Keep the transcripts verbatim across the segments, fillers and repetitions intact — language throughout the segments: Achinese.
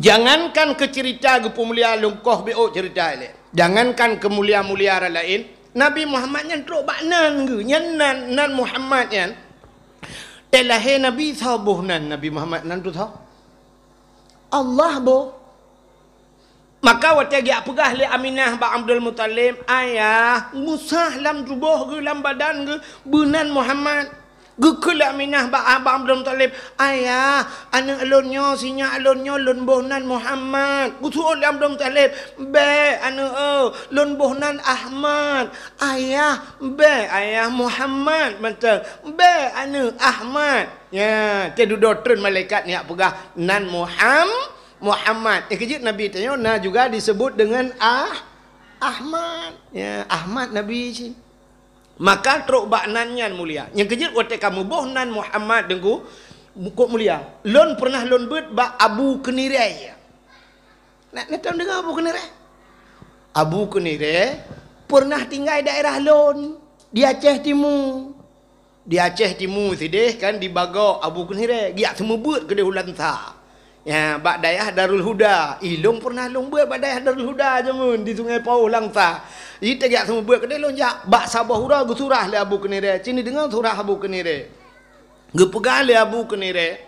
Jangankan keu ceurita geupeumulia lôn koh beuôt ceurita ilée. Jangankan keu mulia-mulia rot laén, Nabi Muhammad nyan trok bak nan geuh, nyan nan, nan Muhammad nyan. Teulahé Nabi soe boh nan Nabi Muhammad nan tu soe? Allah boh. Maka watée geujak peugah lé Aminah bak Abdul Muthalib, "Ayah, meusah lam tuboh geuh, lam badan geuh beunan Muhammad." Geukheun lé Aminah bak, bak Abdul Muthalib, "Ayah, aneuëk lôn nyoe, sinyak lôn nyoe, lôn boh nan Muhammad." Geuseuôt lé Abdul Muthalib, "Bék, aneuëk, lôn boh nan Ahmad." "Ayah, bék, ayah, Muhammad mantong." "Bék, aneuëk, Ahmad." Ya, teududoe treun malaikat nyak peugah nan Muham-, Muhammad. Eh, keujeuet Nabi tanyoe na juga disebut dengan Ah-, Ahmad. Ya, Ahmad Nabi cit. Maka trok bak nan nyan mulia. Nyang keujeuet watée ka meuboh nan Muhammad deungku, kok mulia. Lôn pernah lôn beuet bak Abu Keunirée. Na, na tom deungoe Abu Keunirée? Abu Keunirée pernah tinggai daerah lôn di Aceh Timu. Di Aceh Timu sideh kan di Bagok Abu Keunirée, geujak seumeubeuet keudeh u Langsa. Ya, bak dayah Darul Huda. Ilong pernah lôn beuet bak dayah Darul Huda jameun di Sungai Pauh Langsa. Ita geujak seumeubeuet keudeh lôn jak bak saboh uroe geusurah lé Abu Keunirée. Cit neudeungoe surah Abu Keunirée. Geupeugah lé Abu Keunirée,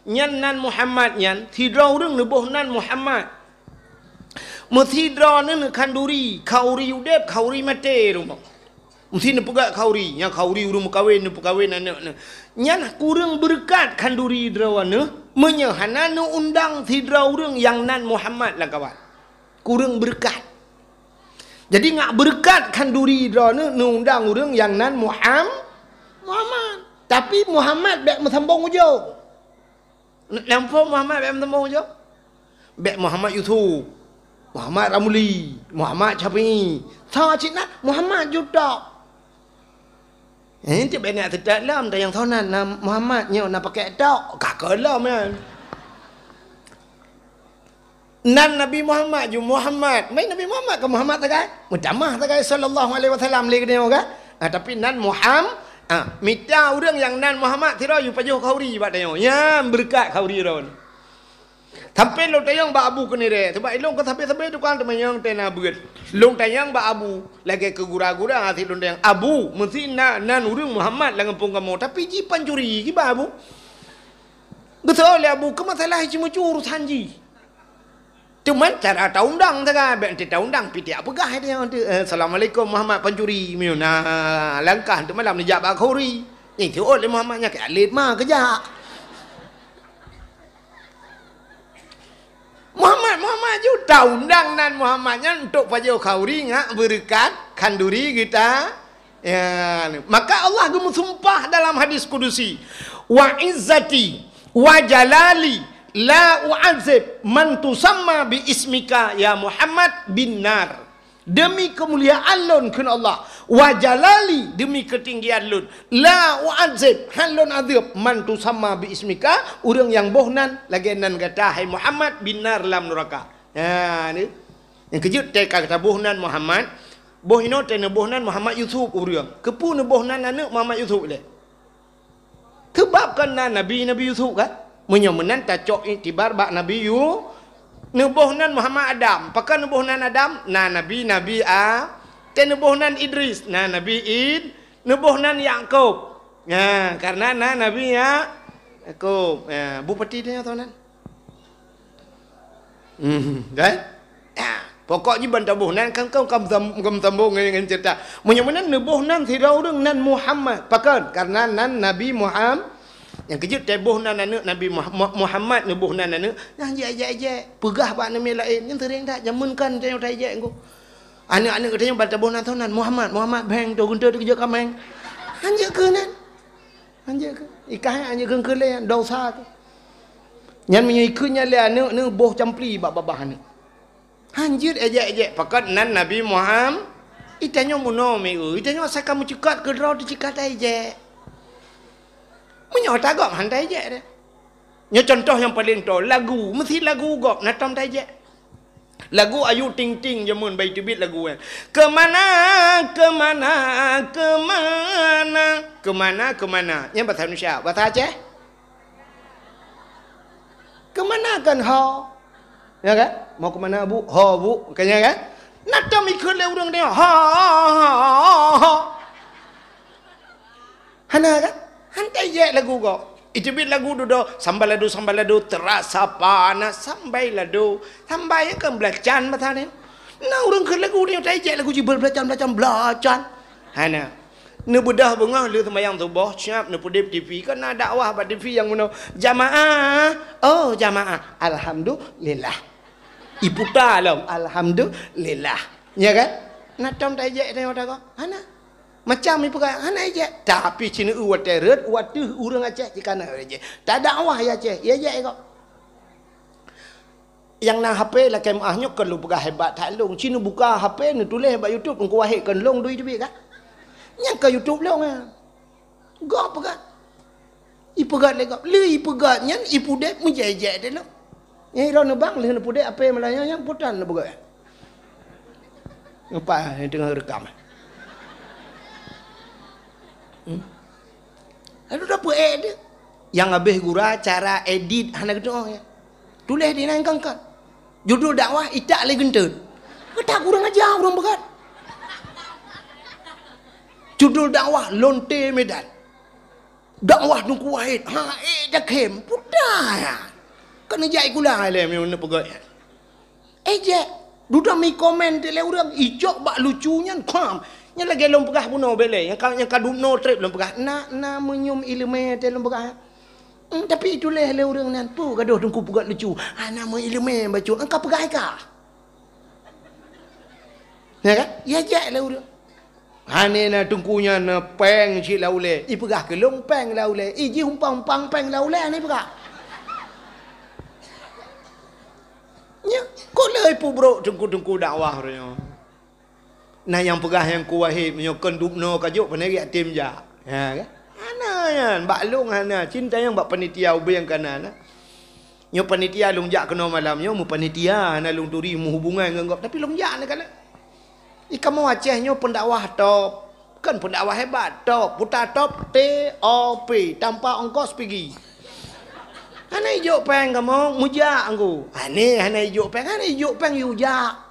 nyan nan Muhammad nyan, sidroe ureuëng neuboh nan Muhammad. Meusidroe neuh neukhanduri, khanduri udeb, khanduri maté rumoh. Meusi neupeugah khanduri, nyang khanduri ureuëng meukawen, neupeukawen aneuëk neuh. Nyan kureueng beureukat khanduri droe neuh, meunyoe hana neuundang sidroe ureuëng nyang nan Muhammad lam kawan. Kureueng beureukat. Jadi ngat beureukat khanduri droe neuh neuundang ureuëng nyang nan Muham-, Muhammad. Tapi Muhammad bék meusambong ujoe. Lampu Muhammad bék meuteumong jo. Bék Muhammad Yusuf, Muhammad Ramli, Muhammad Syafi'i. Soe cit na Muhammad jutok. Eh, ti bék nak teutak lom, tayang soe nan na Muhammad nyoe na pakai tok. Ka keu lom nyan. Nan Nabi Muhammad ju Muhammad. Mai Nabi Muhammad keu Muhammad sagai. Meutamah sagai sallallahu alaihi wasallam lé geutanyoe ka. Ah, tapi nan Muham-, ah, mita ureuëng nyang nan Muhammad sidroe yue pajoh khauri bak tanyoe. Nyan beureukat khauri droe. Sampai lôn tanyong bak Abu Keunirée, sabab ilong ka sabe-sabe tukang teumanyong tena beuet. Lôn tanyong bak Abu, lagée keu gura-gura hase lôn tanyong, "Abu, meusi na nan ureuëng Muhammad lam gampông kamoe, tapi ji pancuri, kiban Abu?" Geuseuôt lé Abu, keu masalah ji meucue urusan ji. Teuma cara taundang sagai, bék teuh taundang pih tiak peugah dia tu. Eh, "Assalamualaikum Muhammad pancuri." Meunyoe na langkah teuma lam neujak bak khauri. Nyang teuôt lé Muhammad nyan keu alet ma keujak. Muhammad, Muhammad ju taundang nan Muhammad nyan untuk pajoh khauri ngak beureukat khanduri geuta. Ya, maka Allah geumeusumpah dalam hadis kudusi, "Wa izzati wa jalali la u'adzib man tusamma bi ismika ya Muhammad bin nar." Demi keumuliaan lôn kheun Allah, wa jalali, demi keutinggian lôn, la u'adzib, han lôn azeueb, man tusamma bi ismika, ureuëng nyang boh nan lagée nan gata hai Muhammad bin nar lam nuraka. Ha ni. Nyang keujeuet teuka gata boh nan Muhammad, boh inoe teuh neuboh nan Muhammad Yusuf ureuëng. Keupeue neuboh nan aneuëk Muhammad Yusuf lé? Keubab kan na nabi, Nabi Yusuf kan? Meunyoe meunan tacok iktibar bak Nabi Yu-, neuboh nan Muhammad Adam. Pakon neuboh nan Adam? Na nabi, Nabi A-, teuh neuboh nan Idris, na Nabi Id-, neuboh nan Yakub. Nah, karena na Nabi Ya-, Yakub. Ya, bupati dia tahu nan? Hmm, kan? Ya, pokok jih ban taboh nan kan kau kam sam-, kam sambung ngon, ngon cerita. Meunyoe meunan neuboh nan sidroe ureuëng nan Muhammad. Pakon? Karena nan Nabi Muham-, nyang keujeuet teuboh nan aneuëk Nabi Muha-, Mu-, Muhammad neuboh nan aneuëk, nyang jijak-jak. Peugah bak aneuk miet laén, nyan sering that jameun kan tanyoe tajak ngku. Aneuëk-aneuëk geutanyoe ban taboh nan soe nan Muhammad, Muhammad beng tu guntur teukeujot kameng. Hanjeuet keu nan. Hanjeuet keu. Ikah hanjeuet keu keu lé dosa tu. Nyan meunyoe ikheun nyan lé aneuëk neuboh campli bak babah aneuëk. Hanjeuet ejek-ejek pakon nan Nabi Muhammad. Itanyoe meunoe meu, itanyoe asai ka meuceukat keudroe teuceukat ejek. Meunyoe tagok han taijek deh. Nyoe contoh nyang paleng toe, lagu, meusi lagu gob na tom taijek. Lagu Ayu Ting Ting jameun bai teubiet lagu nyan. Keumana, keumana, keumana, keumana, keumana. Nyan basa Indonesia, basa Aceh? Keumana kan ho? Ya kan? Mau ke mana, Bu? Ho, Bu. Bukannya kan? Nah tom ikheun lé ureuëng nyoe. Ha, ha, ha, ha, ha. Hana kan? Hantai jek lagu ko. Iteubiet lagu dudoe, sambai ladu, sambai ladu, terasa panas, sambai ladu. Sambai kan belacan masa ni. Nah, ureuëng kheun lagu nyoe, tai jek lagu jibel belacan, belacan, belacan. Hana. Neubeudoh beungoh lheueh seumayang suboh, siap neupudeb T V. Kan na dakwah bak T V nyang meunoe, "Jamaah, oh jamaah, alhamdulillah." Iputa lom, "Alhamdulillah." Nya kan? Na tom tai jek teuh watée ko? Hana. Macam ipeugah, hana ijek. Tapi sineuk watée rhot, watée ureuëng Aceh jikana ijek. Tadakwah ya Aceh, ya jek ko. Nyang na H P lakée meuah nyoe kon lôn peugah hebat that lôn. Ci neubuka H P neutuléh bak YouTube, Teungku Wahid kon lôn dui teubiet ka. Nyang ka YouTube lôn, ha. Gob peugah. Ipeugah lé gob. Lé ipeugah nyan ipudeb meujai-jai deh lôn. Nyang droeneuh bang lheueh neupudeb H P malah nyan, nyan putan neupeugah. Nampak nyang teungoh rekam. Hmm. Lalu dah peuék dia. Nyang habéh gura cara edit hana geutuoh ya. Tuléh di nan kangkat. Judul dakwah itak lé geunteut. Kata kurang aja ureuëng beugat. Judul dakwah lonte Medan. Dakwah Teungku Wahid. Ha, eh dah khem. Puta ya. Kan ijak ikula lé meunyoe peugah ya. Ejek, dudoe mi komen teuh lé ureuëng, ijok bak lucu nyan, kham. Nyan lagée lôn peugah bunoe belée, nyang ka, nyang ka dubnoe treb lôn peugah, na, na meunyum iéleumé teuh lôn peugah. Hmm, tapi ituléh lé ureuëng nyan, peue gadôh Teungku peugah lucu, hana meuiéleumé bacut, engka peugah ka. Ya kan? Ya jek lé ureuëng. Hana na teungku nyan na péng cit lam ulée. Ipeugah keu lôn péng lam ulée. Ih, jih umpang-umpang péng lam ulée hana ipeugah. Nyan, kok lé ipeubrok teungku-teungku dakwah ureuëng nyoe. Na nyang peugah nyang ku Wahid meunyoe kon dubnoe ka jok pane gét tem jak. Ha kan? Hana nyan, bak lôn hana. Cinta nyang bak panitia ubeng kana na. Nyoe panitia lôn jak keunoe malam nyoe, meupanitia hana lôn turi meuhubungan ngon gob, tapi lôn jak na kana. Di kamoe Aceh nyoe pendakwah top. Kan pendakwah hebat, top. Puta top, T O P, tanpa ongkos pigi. Hana ijok péng kamoe, meujak angku. Hana, hana ijok péng, hana ijok péng, yue jak.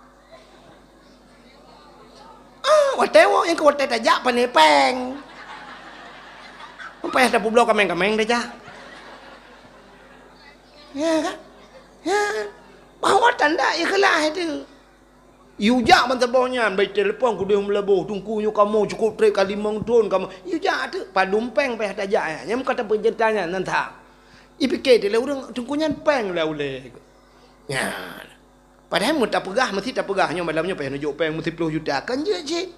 Ah, watée woe nyang keu watée tajak pane péng. Payah tapeubloe kaméng-kaméng tajak. Ya kan? Ya. Bahwa tanda ikhlas itu. Yue jak ban saboh nyan, bai telepon keudeh meulaboh, teungku nyoe kamoe cukôp treb ka limong thon kamoe. Yue jak teuk, padum péng payah tajak nyan. Nyang ka tapeuceurita nyan nan that. Ipike teuh lé ureuëng teungku nyan péng lé ulée. Nyan. Padahai meutapeugah, meusti tapeugah nyoe malam nyoe payah neujok péng meusiploh juta. Kan jeuet cit.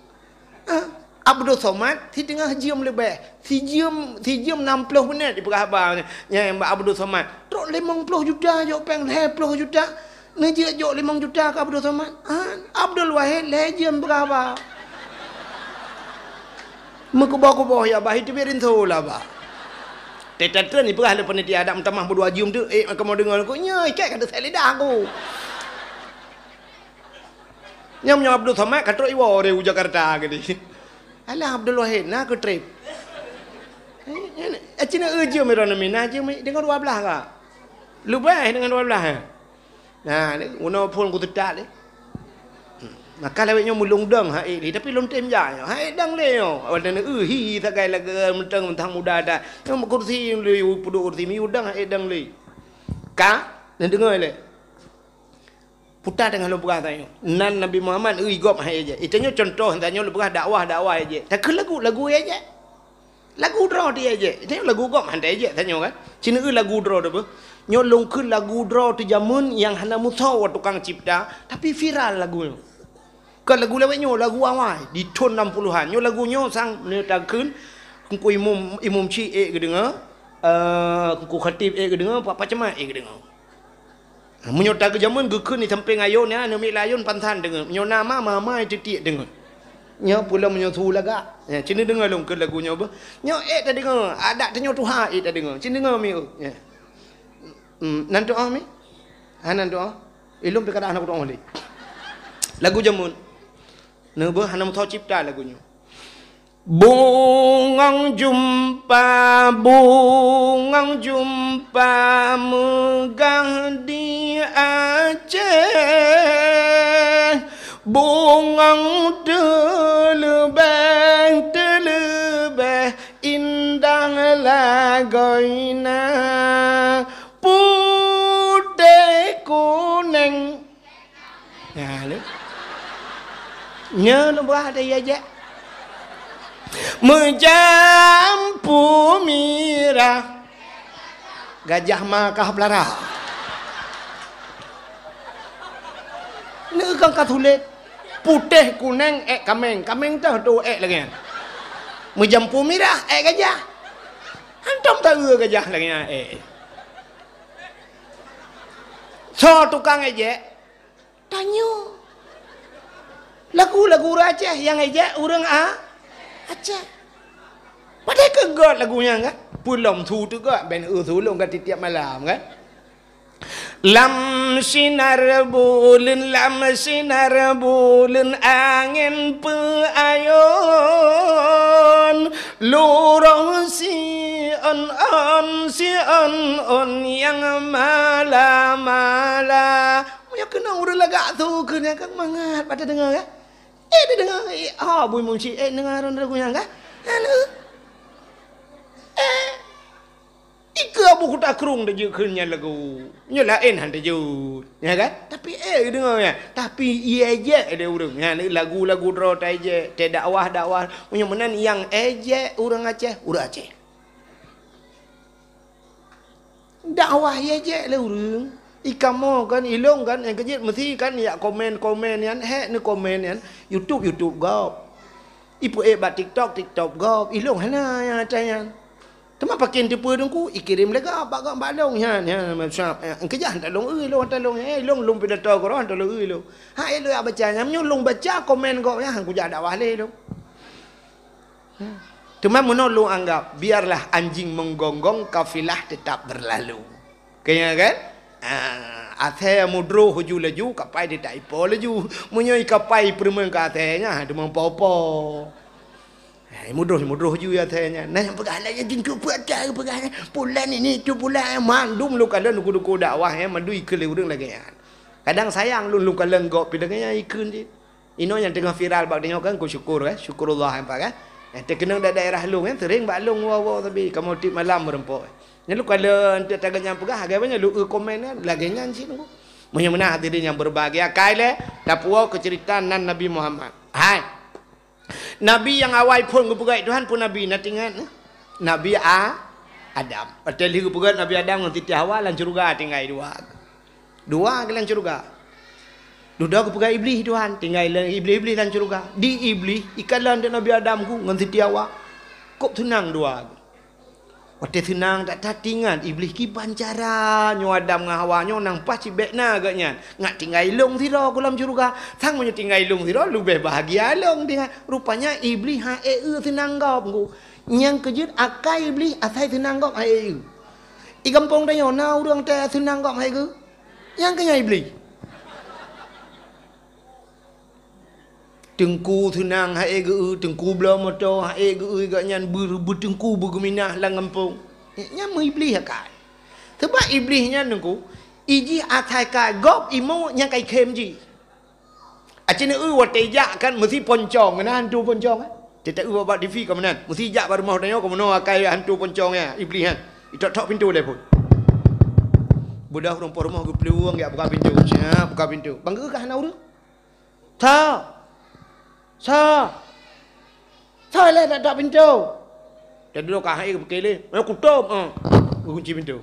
Ah, Abdul Somad si teungoh jeuem leubeh. Si jeuem, si jeuem nam ploh minét ipeugah haba nyan bak Abdul Somad. Trok limong ploh juta jok péng, lhée ploh juta. Neujeuet jok limong juta keu Abdul Somad. Ah, Abdul Wahid lhée jeuem peugah haba. Meukuboh-kuboh ya bah, itu biarin soe lah bah. Teutateueng ipeugah lé panitia adat meutamah meudua jeuem tu, eh, kamoe deungoe ku, nyoe ikat ka teusek lidah aku. Nyang meunyoe Abdul Somad ka trok iwoe dari u Jakarta keudeh. Alah Abdul Wahid na keu treb. Eh, eh, cina eu jeuem ira nami na jeuem deungon dua blah ka. Leubeh deungon dua blah, eh. Nah, ni unoe phon ku teutak ni. Maka lawét nyoe meulong dong hai lé, tapi lôn tem jak nyoe. Hai dong lé nyoe. Awak dan eu hi sagai lagée meuteung mentang muda dah. Nyoe kursi lé puduk kursi miu dong hai dong lé. Ka, neudeungoe lé. Puta teungoh lôn peugah tanyoe. Nan Nabi Muhammad eu gob hai jeh. Itanyoe contoh tanyoe lôn peugah dakwah-dakwah jeh. Takheun lagu, lagu jeh. Lagu droe ti ejek. Nyoe lagu gob han ejek tanyoe kan. Cina eu lagu droe tu beuh. Nyoe lôn kheun lagu droe teuh jameun nyang hana meusoe tukang cipta, tapi viral lagu nyoe. Kon lagu lawét nyoe, lagu awai di thon enam puluhan. Nyoe lagu nyoe sang nyoe takheun Teungku Imum, Imum Chik ék geudeungoe, eh, Teungku Khatib ék geudeungoe, Pak Pacemat ék geudeungoe. Meunyoe tageujamén geukheun di sampéng ayôn nyan, aneuk miet layôn pansan deungon. Meunyoe na ma, mama titiek deungon. Nyoe pulo meunyoe su lagak. Ya, cina deungon lôn keu lagu nyoe beuh. Nyoe ék tadeungon, adat tanyoe tuha ék tadeungon. Cina deungon mi. Ya. Hmm, nan tuha mi? Ha nan tuha. Ilôn pi kada hana kutuha lé. Lagu jameun. Neuh beuh hana meusoe cipta lagu nyoe. Bungong jumpa, bungong jumpa meugah di Aceh. Bungong teuleubeh-teuleubeh indah lagoina, putéh kuneng. Nyan lé. Nyoe lôn peugah ada ijek. Meujampu mirah. Gajah ma kah pelara. Neukang ka tuléh. Putéh kuneng ék kaméng. Kaméng teuh tu ék lagée nyan. Meujampu mirah ék gajah. Hantom taeu gajah lagée nyan ék. Soe tukang ijek? Tanyoe. Lagu-lagu ureuëng Aceh nyang ijek ureuëng A-, Aceh. Padahai keu göt lagu nyan kan? Peulom su teuh göt, ben eu su lôn kan tiep-tiep malam kan? Lam sinar buleuen, lam sinar buleuen angén peuayon, lurôh siôn-ôn, siôn-ôn nyang mala-mala. Meunyoe keunoe ureuëng lagak su keu nyan kan mangat bak tadeungoe kan? Eh, tadeungoe, eh, ha, bui munsyik, eh, deungoe lagu nyan kan? Hana. Eh, ikeue Abu Kuta Krueng tajeuet kheun nyan lagu. Nyoe laén han tajeuet, ya kan? Tapi, eh, deungoe nyan. Tapi, ijek lé ureuëng. Nyan lagu-lagu droe taijek, teudakwah-dakwah. Meunyoe meunan nyang ijek ureuëng Aceh, ureuëng Aceh. Dakwah ijek lé ureuëng. Ikamoe kan, ilong kan, nyang keujeuet meusi kan, yak komen-komen nyan, hék neukomen nyan, YouTube, YouTube gob. Ipeuék bak TikTok, TikTok gob. Ilong hana nyang ata nyan. Teuma pakén teupeue teungku, ikirém lé gob, bak gob, bak long nyan, nyan, macam, eh, keujah ata long, eh, long ata long, eh, long, long pidato keudroe, ata long, eh, long. Ha, eh, long yak baca nyan, meunyoe long baca komen gob nyan, han kujak dakwah lé long. Teuma meunoe lôn anggap, biarlah anjing menggonggong, kafilah tetap berlalu. Kaya kan? Ah, asèe mudroh laju-laju, kapai teutab ipo laju. Meunyoe kapai peureumeun keu asèe nyan, teuma po-po. Eh, mudroh, mudroh laju asèe nyan. Nah, nyang peugah lagèe nyan, jeuet keu peue ata peugah nyan. Pulan ini, itu pulan, mandum lôn kalon duku-duku dakwah nyan, mandum ikheun lé ureueng lagèe nyan. Kadang sayang lôn, lôn kalon gob pih lagèe nyan ikheun cit. Inoe nyang teungoh viral bak tanyoe kan, ku syukur, eh, syukurullah, eh, Pak, kan. Eh, teukeunong da-, daerah lôn, eh, sering bak lôn woe-woe sabe, kamoe tiep malam meureumpok. Nyan lôn kalon enteuk taga nyang peugah, agak banyak lôn, eh, komen, kan, lagèe nyan cit nunggu. Meunyoe meunan hadirin nyang berbahagia, kai lé, tapuwoe keu cerita nan Nabi Muhammad. Hai. Nabi nyang awai phon geupeugèt Tuhan peue nabi, na teuingat, eh? Nabi A-, Adam. Watèe lheueh geupeugèt Nabi Adam ngon Siti Hawa lam syeuruga tinggai dua. Dua geuh lam syeuruga. Dudoe geupeugah Iblih Tuhan, tinggai lé Iblih-Iblih lam syeuruga. Di Iblih, ikalon dek Nabi Adam ku ngon Siti Hawa. Kok seunang dua geuh. Watèe seunang that-that ingat Iblih kiban cara nyoe Adam ngon Hawa nyoe nang paih cit bèk na geuh nyan. Ngat tinggai lôn sidroe ku lam syeuruga. Sang meunyoe tinggai lôn sidroe, leubeh bahagia lôn tinggai. Rupanya Iblih han ék eu seunang gob ku. Nyang keujeuet akai Iblih asai seunang gob han ék eu. I gampông tanyoe na ureueng teuh seunang gob han ék eu? Nyang keu nyan Iblih. Teungku seunang han ék geu-eu, teungku bloe moto han ék geu-eu, gobnyan beu-, beuteungku beugeuminah lam gampông. Nyan meu Iblih akai. Sabab Iblih nyan teungku, ijih asai ka gob imeue nyang ka ikhém jih. Aci neu-eu watèe ijak kan meusi poncong, na hantu poncong, eh. Teuta eu bak T V ka meunan, meusi ijak bak rumoh tanyoe ka meunoe akai hantu poncong nyan, Iblih nyan. Itok-tok pintoe lé phon. Beudôh rumpok rumoh geuplueng jak buka pintoe. Siap buka pintoe. Bang geu ka hana ureueng. Sa! Sa! Sa lé tok-tok pintoe. Tadi dua kahai ke pike lé. Eh, kutop, eh. Geukunci pintoe.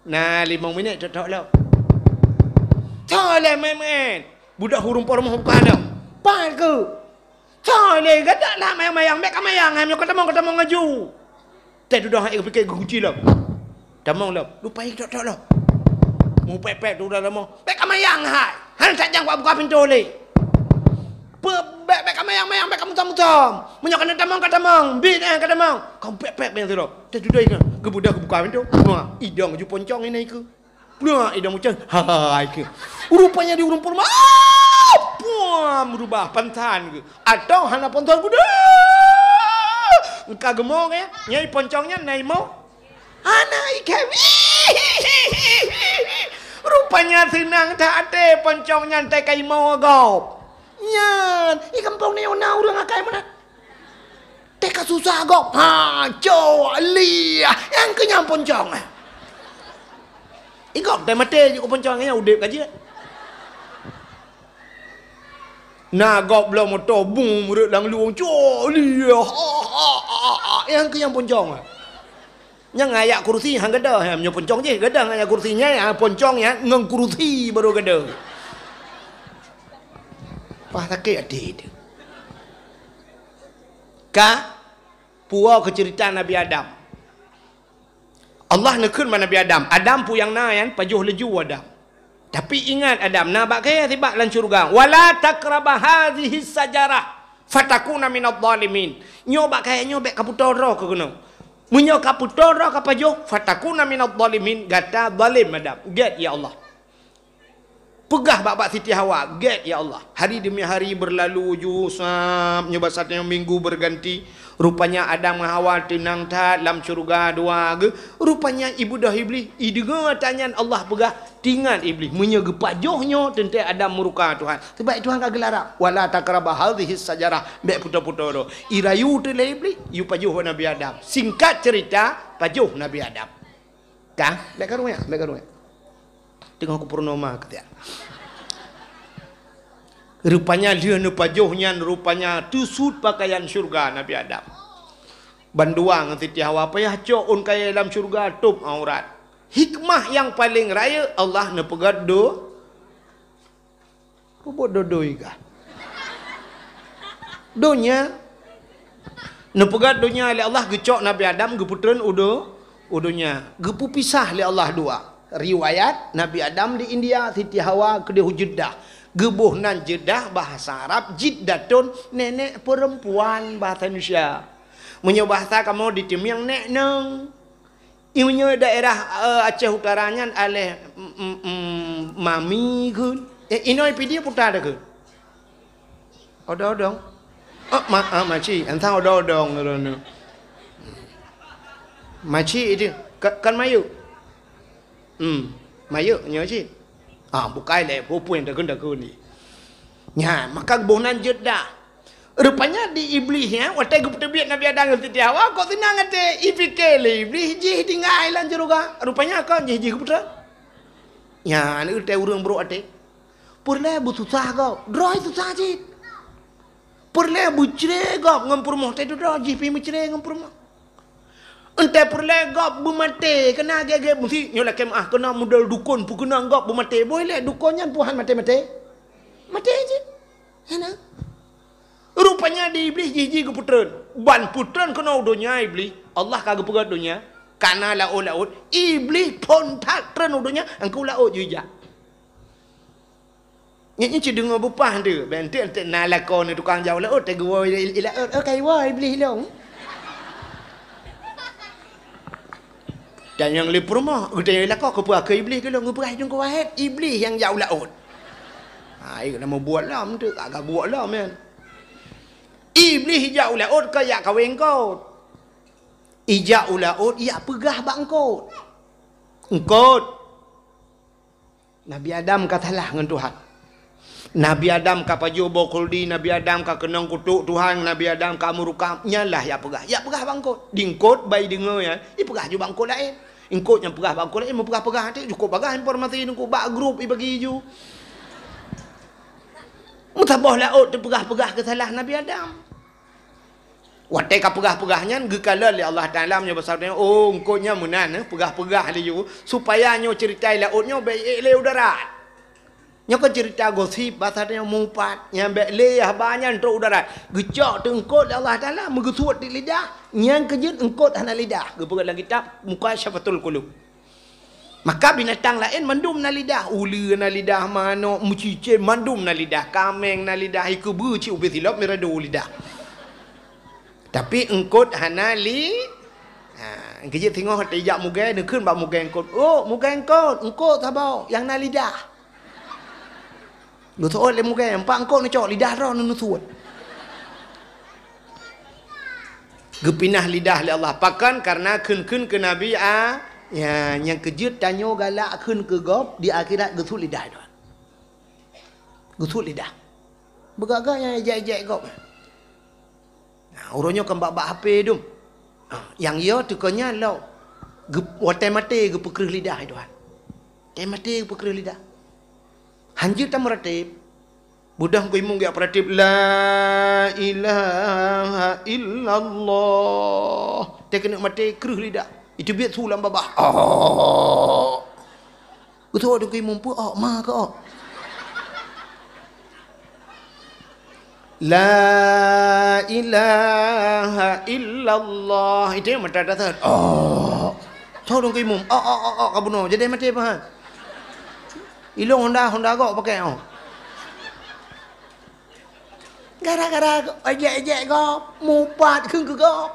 Na limong minit tok-tok lom. Sa lé, men-men. Beudôh ureueng po rumoh buka lom. Pat keu. Sa lé, gadak lah mayang-mayang. Bèk ka mayang, hai, meunyoe ka tamong, ka tamong laju. Teuh dudoe hai geupiké geukunci lom. Tamong lom. Lupa tok-tok lom. Mupèk-pèk tu udah lama. Bèk ka mayang hai. Han that nyang buka pintoe lé. Pe-, bèk, bèk ka mayang-mayang, bèk ka mutom-mutom. Meunyoe ka na tamong, ka tamong. Bit, eh, ka tamong. Ka pèk-pèk manyang sidroe. Teuh dudoe kan. Geubeudôh geubuka pintoe. Wah, idong ju poncong ini ke. Pulang idong mucang, hai ke. Rupanya di ureueng purma. Ah! Puam, rubah pantan ke. Atau hana pantan kuda. Engka geumo ke, nyai poncong nyan na imo. Hana ikem. Rupanya Nyan seunang that até poncong nyan teuka imoe gob. Nyan, di gampông nyoe na ureuëng akai meunan. Teuka susah gob. Ha, cok, liah. Nyang keu nyan poncong. Di gob teuh maté jih poncong nyan udeb ka jeuet. Na gob bloe moto bung meureuet lam luwong, cok, liah. Ha, ha, ha, ha. Nyang keu nyan poncong. Nyang ayat kursi han gadôh, ha, meunyoe poncong jih gadôh ayat kursi nyan, ha, poncong nyan ngon kursi baru gadôh. Pah sakét até teuh. Ka puwoe keu ceurita Nabi Adam. Allah neukheun bak Nabi Adam, "Adam, peue nyang na nyan pajoh laju Adam." Tapi ingat Adam, na bak kayée sibak lam syeuruga. "Wala taqraba hadzihi syajarah fatakuna minadh dhalimin." Nyoe bak kayée nyoe bék kapeutoe droe keunoe. Meunyoe kapeutoe droe kapajoh, fatakuna minadh dhalimin, gata zalim Adam. Gét ya Allah. Peugah bak-bak Siti Hawa, gét ya Allah. Hari demi hari berlalu ju sab, nyoe basa tanyoe minggu berganti. Rupanya Adam ngon Hawa teunang that lam syeuruga dua geuh. Rupanya ibeudôh Iblih, ideungoe ata nyan Allah peugah, teuingat Iblih, meunyoe geupajoh nyoe teuntée Adam murka Tuhan. Sabab Tuhan ka geularang, "Wala taqraba hadzihi syajarah," bék peutoe-peutoe droe. Irayu teuh lé Iblih, yue pajoh Nabi Adam. Singkat cerita, pajoh Nabi Adam. Ka? Bék karu nyan, bék karu nyan. Teungoh kupeurunoe ma keutiak. Rupanya lheueh neupajoh nyan, rupanya teusut pakaian syeuruga Nabi Adam. Bandua ngon Siti Hawa payah cok ôn kayée lam syeuruga tôb aurat. Hikmah nyang paleng rayeuk Allah neupeugét do Peubuet dodo iga. Donya. Neupeugét donya lé Allah, geucok Nabi Adam geupeutreun u do-, u donya. Geupeupisah lé Allah dua. Riwayat Nabi Adam di India, Siti Hawa keudeh u Jeddah. Geuboh nan Jeddah bahasa Arab, Jiddatun, nenek perempuan bahasa Indonesia. Meunyoe bahasa kamoe di Teumieng, nek nong. Meunyoe daerah, eh, Aceh Utara nyan aléh, mm, mm, mm, mami kheun. Eh, inoe Pidie puta dah kheun. Odong-odong. Oh, ma-, ah, makcik. Entah odong-odong kheun. Makcik itu. Ka-, kan mayuk. Hmm, mayuk nyoe cit. Ah, bukai lé, pupui dah kheun, dah kheun ni. Nyan, maka geuboh nan jeuet dah. Rupanya di Iblih nyan, watée geupeuteubiet Nabi Adam ngon Siti Hawa, kok seunang até, ipike lé Iblih jih tinggai lam syeuruga. Rupanya kon jih, jih geupeutreun. Nyan, watée ureuëng brok até. Peureulée beususah gob, droe susah cit. Peureulée beucre gob ngon peurumoh, teuh droe jih pih meucre ngon peurumoh. Entée peureulée gob beumaté, keunan gét-gét meusi, nyoe lakée meuáh, keunan model dukon peukeunong gob beumaté. Boh ilée dukon nyan pih han maté-maté. Maté cit. Hana. Rupanya di Iblih jih, jih geupeutreun. Ban peutreun keunoe u donya Iblih. Allah ka geupeugét donya. Kana laôt-laôt. Iblih phon that treun u donya, angkau laôt jih jak. Nyan, nyan cit deungoe beupah tu. Bék enteuk-enteuk na lakoe neu tukang jak u laôt, teugeuwoe i, i, i laôt. Oh, ka iwoe Iblih lôn. Dan nyang lé peurumoh, geutanyong lakoe, "Keupeue keu Iblih keu lôn?" Geupeugah Teungku Wahed, "Iblih nyang jak u laôt." Ha, ai keuneuk meubuet lom tu, ka gabuek lom nyan. Iblih ijak u laôt keu jak kawé eungkôt. Ijak u laôt, ijak peugah bak eungkôt. Eungkôt. Nabi Adam ka salah ngon Tuhan. Nabi Adam ka pajoh boh khuldi, Nabi Adam ka keunong kutok Tuhan, Nabi Adam ka murka, nyan lah ijak peugah. Ijak peugah bak eungkôt. Di eungkôt bai deungoe nyan, ipeugah ju bak eungkôt laén. Eungkôt nyang peugah bak eungkôt laén, meupeugah-peugah até, cukup bagah informasi teungku bak grup ibagi ju. Meusaboh laôt teupeugah-peugah keusalah Nabi Adam. Watée ka peugah-peugah nyan, geukalon lé Allah Taala meunyoe basa tanyoe, "Oh, eungkôt nyan meunan, eh, peugah-peugah laju, supaya nyoe ceurita i laôt nyoe bék ék lé u darat." Nyoe kon ceurita gosip, basa tanyoe mupat, nyan bék lé haba nyan trok u darat. Geucok teungkôt lé Allah Taala, meugeusuet di lidah, nyan keu jeuet eungkôt hana lidah. Geupeugah lam kitab Mukasyafatul Qulub. Maka binatang laén mandum na lidah, uleue na lidah, manok, meucicém mandum na lidah, kaméng na lidah, ikeubeu cit ubé silop mirado lidah. Tapi eungkôt hana li-, ha, keujeuet singoh teuijak mugée, neukheun bak mugée eungkôt, "Oh, mugée eungkôt, eungkôt saboh nyang na lidah." Geuseuôt lé mugée, "Empat eungkôt neucok, lidah droe neusuet." Geupinah lidah lé Allah. Pakon? Karena kheun-kheun keu Nabi A-, Ya, nyang keujeuet tanyoe galak kheun keu gob di akhirat geusuet lidah Tuhan. Geusuet lidah. Beugagak nyang ejek-ejek gob. Nah, uroe nyoe kan bak-bak H P dum. Ha, nyang yo teuka nyan lom. Geu-, watèe maté geupeukreuh lidah Tuhan. Watèe maté geupeukreuh lidah. Hanjeuet tameuratéb. Beudôh keu imum geujak peuratéb, "La ilaha illallah." Teuh keuneuk maté kreuh lidah. Iteubiet su lam babah. Oh. Geutoe dong keu imum peue, oh, ma keu, oh. "La ilaha illallah." Iteuh mata dasar. Oh. Toe dong keu imum. Oh, oh, oh, oh, ka bunoe. Jadi maté pahan. Ilong honda, honda gok pakai, oh. Gara-gara ejek-ejek gob, mupat kheun keu gob.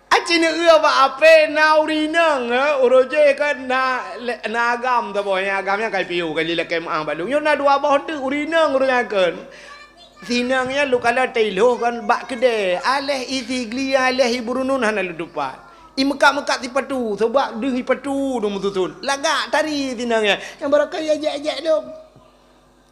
Aci neueu bak ape na urineueng, eh, uroe jih kan na, na agam saboh, nyang agam nyan kai piôh, kai lilakée meu'ah bak lôn. Nyoe na dua boh teuk urineueng uroe nyan kan. Sineueng nyan lôn kalon tailoh kan bak keudè, aléh i Sigli, aléh i Burunun hana lôn tupat. I meukat-meukat sipatu, sabab deuh sipatu dong meususun. Lagak tari sineueng nyan. Nyang barokah ejek-ejek lôn.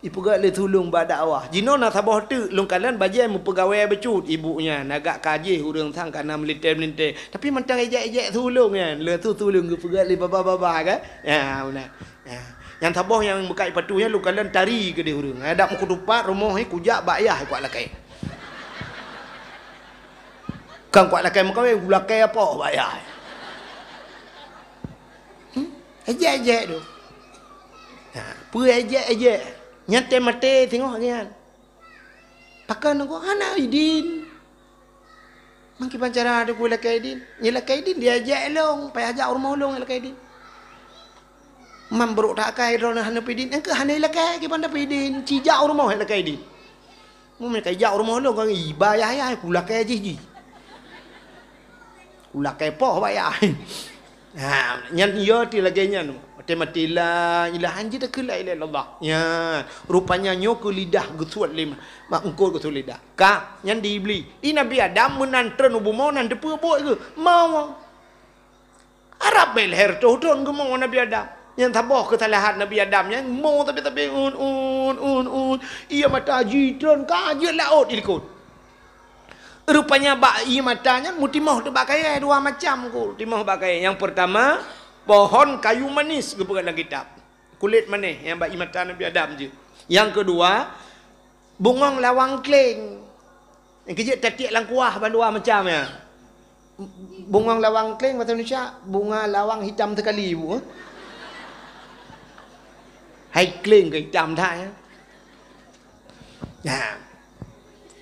Ipeugah lé tulông bak dakwah. Jinoe na saboh teuk lôn kalon bajée meupeugawée bacut ibu nyan. Agak ka jih ureuëng sang ka na meulintée-meulintée. Tapi mantong ejek-ejek tulông nyan. Lé tu tulông geupeugah lé babah-babah kan? Ya, beuna. Ya. Nyang saboh nyang meukat sipatu nyan lôn kalon tari keudeh ureuëng. Adak meukutupat rumoh ni kujak bak yah kuat lakée. Kan kuat lakée meukawen, kulakée apoh bak yah. Hmm? Ejek-ejek tu. Ha, peue ejek-ejek? Nyan teuh maté singoh lagée nyan. Pakon ngon hana idin. Mangki pancara tu ku lakée idin. Nyan lakée idin dia ejek lông, payah jak rumoh lông lakée idin. Mam brok takai droeneuh hana pidin, engkeuh hana ilakée kiban dapidin, cijak u rumoh ilakée idin. Mun ka ijak u rumoh lôn, kon iba yah-yah, kulakée jih jih. Kulakée poh bak yah. Ha, nyan yo ti lagée nyan. Maté-maté la ilaha, han jeuet takheun la ilaha illallah. Nyan, rupanya nyoe keu lidah geusuet lé ma-, mak eungkot geusuet lidah. Ka, nyan di Iblih. I Nabi Adam meunan treun u bumoe nan teupeu buet geuh. Mau. Arab bée lhée reutôh thon geumo Nabi Adam. Nyang saboh keusalahan Nabi Adam nyan mo sabe-sabe un, un, un, un. Ié mata jitreun ka jeuet laôt ilikot. Rupanya bak ié mata nyan meutimoh teuh bak kayée dua macam ku timoh bak kayée. Nyang peurtama, pohon kayu manis geupeugah lam kitab. Kulét manéh nyang bak ié mata Nabi Adam jeuet. Nyang keudua, bungong lawang kleng. Nyang keujeuet tatiek lam kuah bandua macam nyan. Bungong lawang kleng bahasa Indonesia, bunga lawang hitam sekali, Bu. Hai kleng keu hitam that, ya. Nah.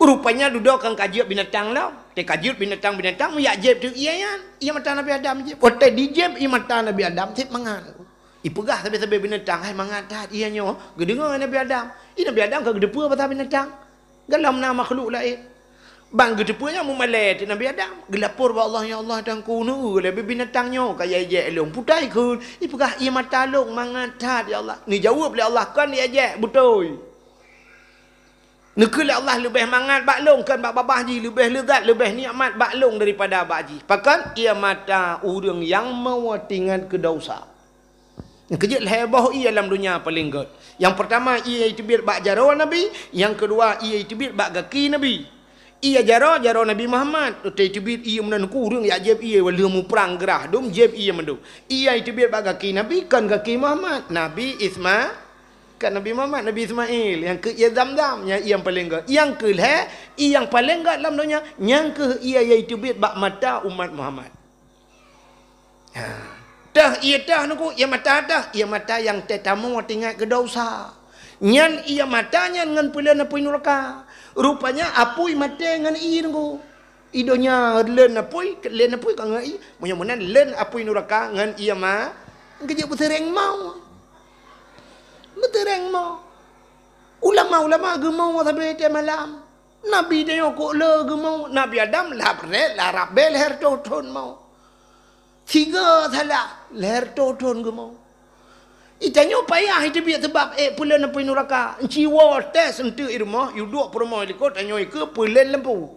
Rupanya dudoe kan ka jeuet binatang lom. Teuh ka jeuet binatang-binatang, meujak jieb teuk ié nyan. Ié mata Nabi Adam jieb. Watée dijieb ié mata Nabi Adam, cit mangat. Ipeugah sabe-sabe binatang, "Hai mangat that ié nyoe." Geudeungoe Nabi Adam. I Nabi Adam ka geuteupeue pasal binatang. Gohlom na makhluk laén. Ban geuteupeue nyan meumalée teuk Nabi Adam. Geulapor bak Allah, "Ya Allah, Tuhanku, neu lé binatang nyoe ka ijak-ijak lôn. Peue teuma ikheun?" Ipeugah, "Ié mata lôn mangat that, ya Allah." Neujaweueb lé Allah, "Kon ijak-ijak, beutôi." Neukheun lé Allah leubeh mangat bak lôn, kon bak babah jih, leubeh leuzat, leubeh nikmat bak lôn daripada bak jih. Pakon? Ié mata ureuëng nyang meutingat keu desya. Nyang keujeuet lhée boh ié lam donya paleng gét. Nyang peurtama ié iteubiet bak jaroe Nabi, nyang keudua ié iteubiet bak gaki Nabi. Ié jaroe, jaroe Nabi Muhammad, watée iteubiet ié meunan ku ureuëng jak jieb ié, lheueh muprang grah dum jieb ié mandum. Ié iteubiet bak gaki Nabi, kon gaki Muhammad, Nabi Isma-, kon Nabi Muhammad, Nabi Ismail, nyang keu ié Zamzam, nyang ié nyang paleng gét. Nyang keulhée, ié nyang paleng gét lam donya, nyang keuh ié nyang iteubiet bak mata umat Muhammad. Ha. Teuh ié teuh nungku, ié mata teuh, ié mata nyang teutamong teuingat keu desya. Nyan ié mata nyan ngon peulén apui nuraka. Rupanya apui maté ngon ié nungku. I donya lén apui, lén apui ka ngon ié. Meunyoe meunan lén apui nuraka ngon ié ma-, geujeuet beuseureng mo. Beuseureng mo. Ulama-ulama geumo sabe teuh malam. Nabi tanyoe kok le geumo, Nabi Adam lhab ré-, larab bée lhée reutôh thon mo. Sigoe salah, lhée reutôh thon geumo. I tanyoe payah iteubiet sabab ék peulén apui nuraka. Ciwoe tes eunteuk i rumoh, yuduek peurumoh likot tanyoe ikeue peulén lampu.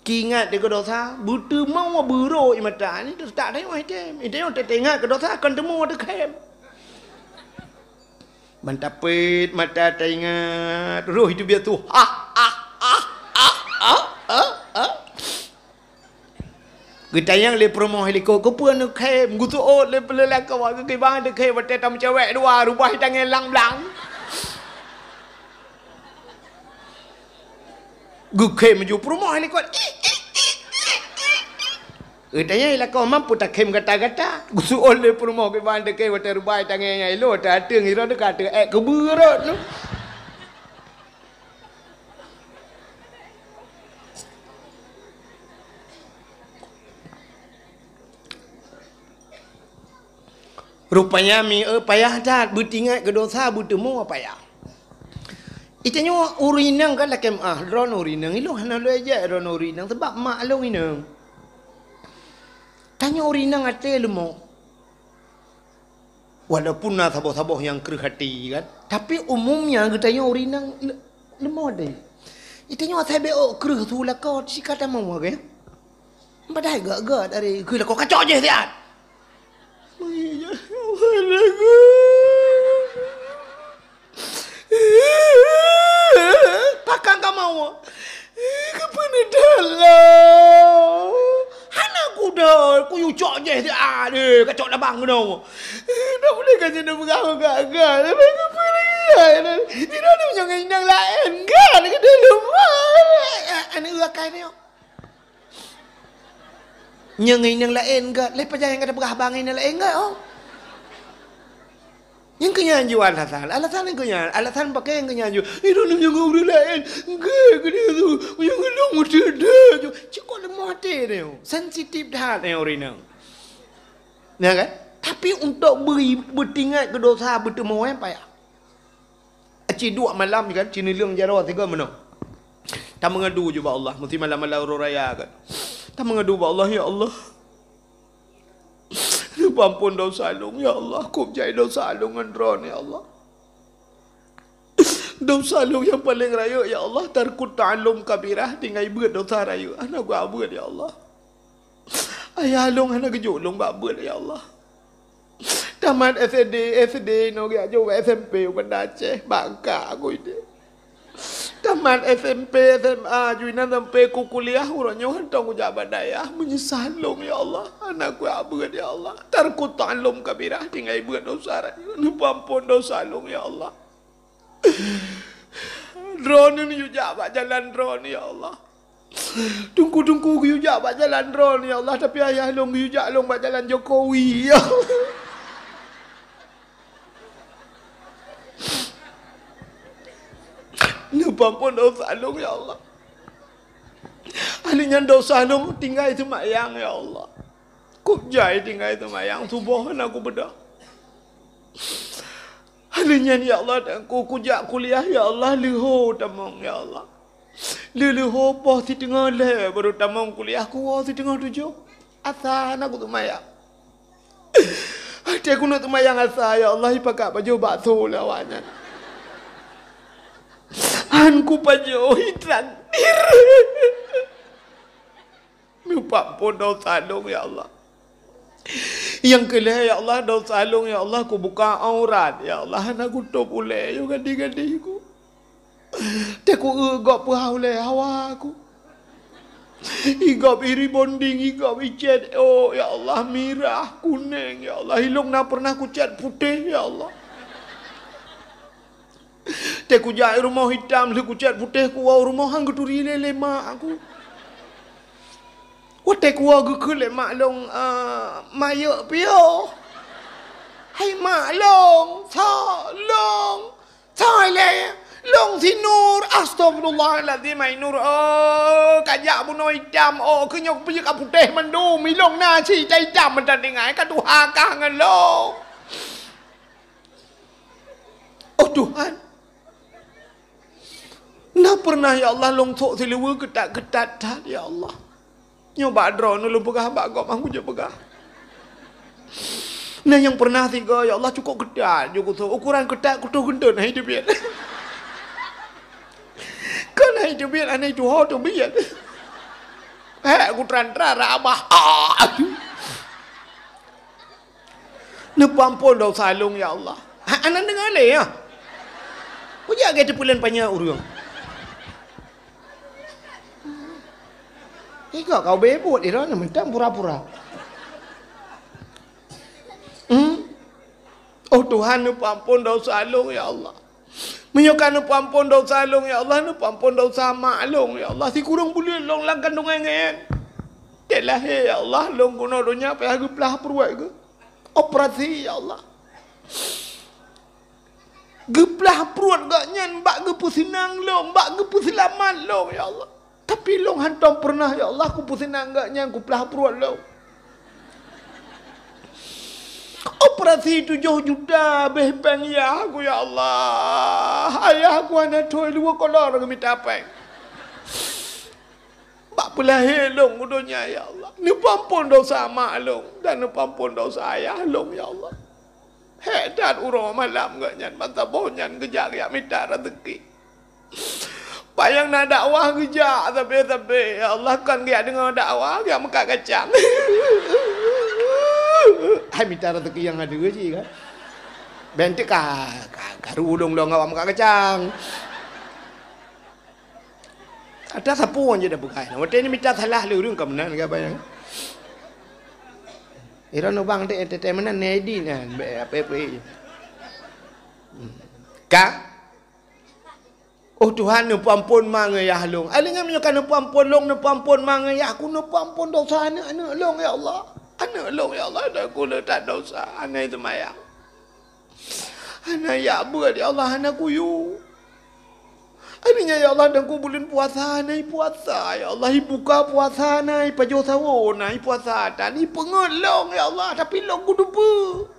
Teuingat di keu dosa, beuteumoe beurok ie mata ni teutak tanyoe item. Item teuingat keu dosa kon teumoe teukhém. Ban tapet mata teuingat, roh itu biasa tu. Ha ha ha ha ha ha. Geutanyong lé peurumoh likot, "Keupeue neukhém?" Geuseuôt lé peuleueh lakoe, "Keukiban teukhém watée tameucewek dua, rubah tanggai lang-blang." Geukhém ju peurumoh likot. Geutanyong lakoe, "Mampu takhém gata-gata?" Geuseuôt lé peurumoh, "Kiban teukhém watée rubah tanggai nyang ilot, watée ateueng irot teuka teuék keubeurot tu." Rupanya mi eu payah that, beuteuingat keu dosa beuteumoe payah. Itanyoe ureueng inong kan lakée meu'ah, droeneuh ureueng inong, ilôn hana lôn jak droeneuh ureueng inong, sabab mak lôn inong. Tanyoe ureueng inong até leumo. Walaupun na saboh-saboh nyang kreueh até kan, tapi umumnya geutanyoe ureueng inong le-, leumo até. Itanyoe asai bék kreueh su lakoe sika tamong ke. Padahai gét-gét dari keu lakoe kacok jih siat. Pakang kamoe. Keupeue neudala? Hana kuda, kuyue cok jih siat, kacok labang keunoe. Dak boleh kan nyan peugah gét-gét. Tapi keupeue lagée nyan? Tidak ada nyang inong laén kan, kata lupa. Aneuk akai nyoe. Nyang inong laén gét, lé pajan nyang ka teupeugah bang inong laén gét, oh. Nyang keu nyan ju alasan, alasan nyang keu nyan, alasan pakai nyang keu nyan ju. Inong nyang ureueng laén gét, gét tu, nyang inong meuteudeh ju. Cukôp leumo até nyoe, sensitif that nyoe ureueng inong. Ya kan? Tapi untuk beu-, beutingat keu dosa beuteumoe payah. Aci duek malam kan, ci neuleueng jaroe sigoe meunoe. Tameungadu ju bak Allah, meusti malam-malam uroe raya kan. Tameungadu bak Allah, "Ya Allah, neupeuampon dosa lôn, ya Allah, kôb jai dosa lôn ngon Droeneuh, ya Allah. Dosa lôn nyang paleng rayeuk, ya Allah, tarkut ta'allum kabirah, tinggai beuet dosa rayeuk, hana kuabeuet, ya Allah." Ayah lôn hana geujok lôn bak beuet, ya Allah. Tamat S D, S D inoe geujak jok bak S M P u Banda Aceh, bangka ku ideh. Tamat S M P, S M A, ju inan sampai ku kuliah, uroe nyoe hantom kujak bak dayah, meunyeusal lôn, ya Allah. Hana kuabeuet, ya Allah. Tarkut ta'allum kabirah, tinggai beuet dosa rayeuk, neupeuampon dosa lôn, ya Allah. Droeneuh neuyue jak bak jalan Droeneuh, ya Allah. Teungku-teungku geuyue jak bak jalan Droeneuh, ya Allah, tapi ayah lôn geuyue jak lôn bak jalan Jokowi, ya Allah. Neupeuampon dosa lôn, ya Allah. Ahli nyan dosa lôn tinggai seumayang, ya Allah. Kôb jai tinggai seumayang suboh hana kubeudôh. Lheueh nyan, ya Allah, dan ku, kujak kuliah, ya Allah, leuho tamong, ya Allah. Leu-, leuho poh siteungoh lhèe baru tamong kuliah, kuwoe siteungoh tujoh. Asa hana kuseumayang. Watèe keuneuk seumayang asa, ya Allah, ipakat pajoh bakso lé awaknyan. Han kupajoh, itraktir. Neupeuampon dosa lôn, ya Allah. Nyang keulhèe, ya Allah, dosa lôn, ya Allah, kubuka aurat, ya Allah, hana kutôp ulèe, yoh gadih-gadih ku. Teuku eu gob peuhah ulèe hawa ku. Igob i rebonding, igob icèt, oh, ya Allah, mirah, kunèng, ya Allah. Ilôn na pernah kucèt putéh, ya Allah. Teuku jak rumoh itam lheueh kucèt putéh kuwoe rumoh han geuturi lé lé mak ku. Watèe kuwoe geukheun lé mak lôn, "Ah, mayok piôh." "Hai mak lôn, soe lôn?" "Soe lé?" "Lôn si Nur." "Astagfirullahalazim, hai Nur, oh, kajak bunoe itam, oh, keu nyoe peue ka putéh mandum, ilôn na cit itam meunan tinggai, ka tuha kah ngon lôn." Oh Tuhan, na pernah ya Allah lôn sôk siluweue keutat-keutat that ya Allah. Nyoe bak droeneuh lôn peugah bak gob han kujak peugah. Na nyang pernah sigoe ya Allah cukôp keutat ju kusôk, ukuran keutat kutoh geunteuen hai teubiet. Kon hai teubiet, aneuk tuho teubiet. Hek, kutran-tran, Abah. Ah, aduh. Neupeuamphon desya lôn, ya Allah. Ha, hana deungoe lé, ya? Kujak lagèe teupeuleuen panyöt ureueng. Iga kau beubuet, ira na mantong pura-pura. Hmm? Oh Tuhan, neupeuamphon desya lôn, ya Allah. Meunyoe ka neupeuamphon desya lôn, ya Allah, neupeuamphon desya mak lôn, ya Allah. Sikureueng buleuen lôn lam kandongan ngon. Teuk lahé, ya Allah, lôn keunoe donya payah geuplah pruet geuh. Operasi, ya Allah. Geuplah pruet gobnyan bak geupeuseunang lôn, bak geupeuseulamat lôn, ya Allah. Tapi lôn hantom peureunah, ya Allah, kupeuseunang gobnyan, kuplah pruet lôn. Operasi tujoh juta beh péng yah ku, ya Allah. Ayah ku hana thoi dua kolor geumita péng. Bak peulahé lôn u donya, ya Allah. Neupeuamphon desya mak lôn dan neupeuamphon desya ayah lôn, ya Allah. Hék that uroe malam gobnyan, ban saboh nyan geujak geujak mita raseuki. Bak nyang na dakwah geujak sabe-sabe, ya Allah, kon geujak deungoe dakwah, geujak meukat kacang. Hai mita raseuki nyang adeue cit kan. Bèk teuka, ka, karu ulôn lôn awak meukat kacang. Ata sapeue jih dah peugah. Watèe nyoe mita salah lé ureueng ka meunan ka bayang. Ira nubang dek tete meunan nedi nyan, bèk apa-apa. Ka? Oh Tuhan, neupeuamphon ma ngon yah lôn. Aléng nyan meunyoe ka neupeuamphon lôn, neupeuamphon ma ngon yah ku, neupeuamphon desya aneuk-aneuk lôn, ya Allah. Aneuk lôn, ya Allah, dan ku le that desya, hana seumayang. Hana jak beuet, ya Allah, hana kuyue. Aneuk nyan, ya Allah, dan ku buleuen puasa, hana ipuasa, ya Allah, ibuka puasa, hana ipajoh sawoe, hana ipuasa, tan ipeungeut lôn, ya Allah, tapi lôn kudupeue.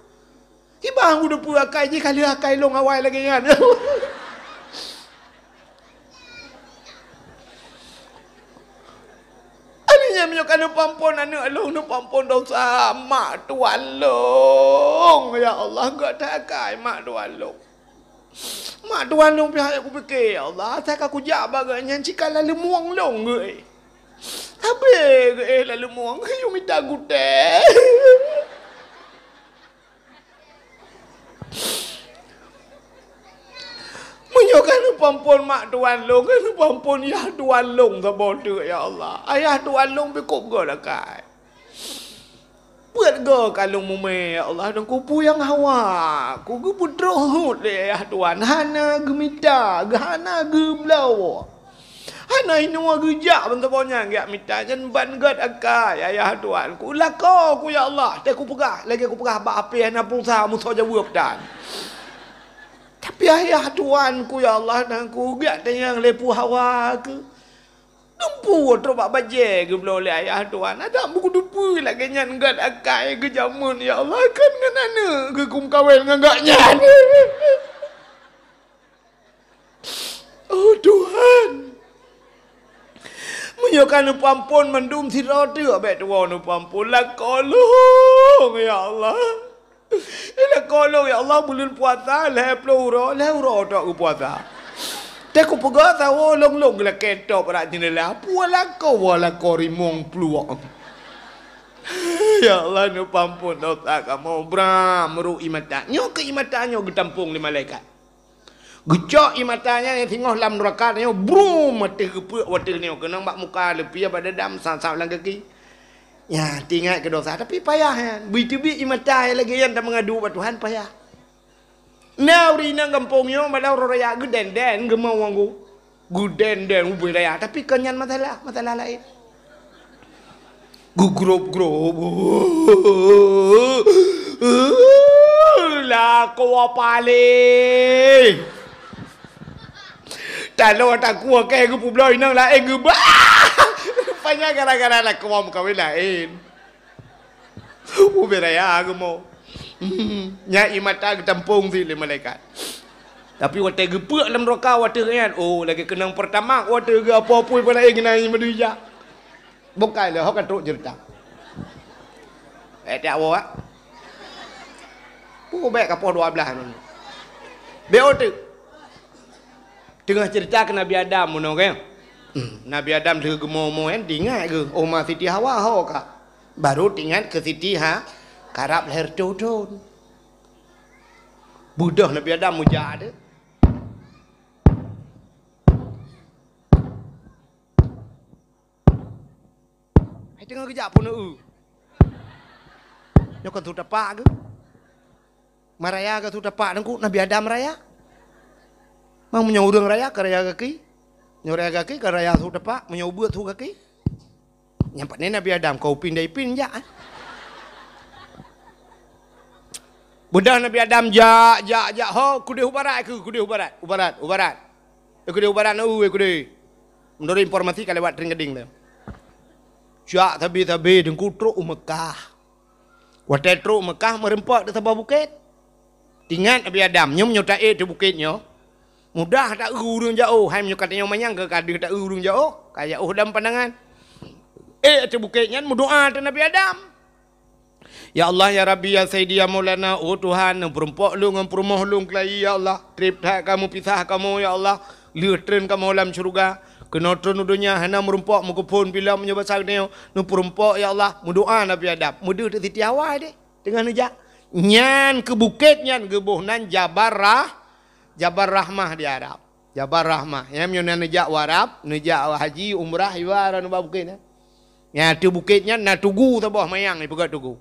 Kiban kudupeue akai jih ka lheueh akai lôn awai lagèe nyan. Aneuk nyan meunyoe ka neupeuamphon aneuk lôn, neupeuamphon desya mak tuan lôn. Ya Allah, gèt that akai mak tuan lôn. Mak tuan lôn pih hana kupike, ya Allah. Asai ka kujak bak gobnyan cit ka laleumoeng lôn geuh. Habéh geuh laleumoeng, yue mita gutèe. Meunyoe ka neupeuamphon mak tuan lôn, ka neupeuamphon yah tuan lôn saboh teuk, ya Allah. Ayah tuan lôn pih kop goe lakai. Peuet goe ka lôn mumè, ya Allah, dan kupeue nyang hawa ku geupeutrok hôt lé ayah tuan. Hana geumita, hana geubloe. Hana inoe geujak ban saboh nyan geujak mita, nyan ban gèt akai ayah tuan ku. Lakoe ku, ya Allah, teuh kupeugah, lagèe kupeugah bak apèh hana pulsa musoh jaweueb tan. Tapi ayah tuan ku, ya Allah, dan ku geujak tanyong lé peue hawa keuh. Dumpeue trok bak bajèe geubloe lé ayah tuan. Adak beukudupeue lagèe nyan gèt akai geujameun, ya Allah, kan ngon aneuk geuh kumeukawen ngon gobnyan. Oh Tuhan, meunyoe ka neupeuamphon mandum sidroe teuk bèk tuwoe neupeuamphon, lakoe lôn, ya Allah. Lakoe lôn, ya Allah, buleuen puasa lhèe ploh uroe, lhèe uroe tok geupuasa. Teuh kupeugah sawoe lôn-lôn geulakèe top bak jeundela, peue lakoe, woe lakoe rimong pluek. Ya Allah, neupeuamphon desya kamoe, bram, meurok ié mata. Nyoe keuh ié mata nyoe geutampong lé malaikat. Geucok ié mata nyan nyang singoh lam nuraka nyoe, brum, ateuh geupeuek watèe nyoe keunong bak muka leupie bak dadam, sab-sab lam kaki. Nyan, teuingat keu desya, tapi payah nyan. Beuteubiet ié mata nyang lagèe nyan tameungadu bak Tuhan payah. Na ureueng inong gampông nyoe malam uroe raya geudèn-dèn geumoe ngon geu-, geudèn-dèn ubé raya, tapi kon nyan masalah, masalah laén. Geugrôb-grôb. Lakoe paléh. Taloe takue kèe geupeubloe inong laén geubah. Panyang gara-gara lakoe meukawen laén. Ubé raya geumoe. Nyan ié mata geutampong cit lé malaikat. Tapi watèe geupeuek lam nuraka watèe nyan, oh, lagèe keunong peurtama watèe geuapui-apui pih laén geunaék meudui jak. Bukai lé, ho ka trok jeureuta. Eh, tiak woe, ah. Puh, bèk ka poh dua blah nyoe. Bèk oteuk. Teungoh ceurita keu Nabi Adam bunoe, kan? Hmm, Nabi Adam lheueh geumo-mo nyan, teuingat geuh, oh, ma Siti Hawa ho ka. Baru teuingat keu Siti Ha-, karab lhèe reutôh thôn. Beudôh Nabi Adam meujak teuh. Hai teungoh geujak phôn eu. Nyoe kon su tapak geuh. Meuraya geuh su tapak teungku, Nabi Adam raya. Mang meunyoe ureueng raya, ka raya gaki. Nyoe raya gaki, ka raya su tapak, meunyoe ubeuet su gaki. Nyang pat ni Nabi Adam, ka upin dan ipin jak, eh. Beudôh Nabi Adam jak, jak, jak, ho, keudeh u barat keuh, keudeh u barat, u barat, u barat. Eh, keudeh u barat, na, eh, keudeh. Meunurot informasi ka lewat teuring gading tu. Jak sabe-sabe teungku trok u Meukah. Watèe trok u Meukah, meureumpok di saboh bukét. Teuingat Nabi Adam, nyoe meunyoe taék di bukét nyoe, mudah taeu ureueng jak ôk. Hai meunyoe ka tanyoe manyang keu ka deuh taeu ureueng jak ôk, ka jak ôk dalam pandangan. Ék di bukét nyan meudoa teuh Nabi Adam. Ya Allah, ya Rabbi, ya Sayyidi, ya Maulana, oh Tuhan, neupeurumpok lôn ngon peurumoh lôn keulayi, ya Allah. Trép that ka meupisah kamoe, ya Allah. Lheueh treun kamoe lam syeuruga. Keunoe treun u donya hana meurumpok, meukeuphon pilam meunyoe basa geutanyoe. Neupeurumpok, ya Allah. Meudoa Nabi Adam. Meudeuh teuk Siti Hawa deh. Teungoh neujak. Nyan keu bukét nyan geuboh nan Jabal Rah-, Jabal Rahmah di Arab. Jabal Rahmah. Nyan meunyoe na neujak u Arab, neujak haji, umrah, iwa, rot nibak bukét nyan. Nyan ateueh bukét nyan na tugu saboh mayang, ipeugöt tugu.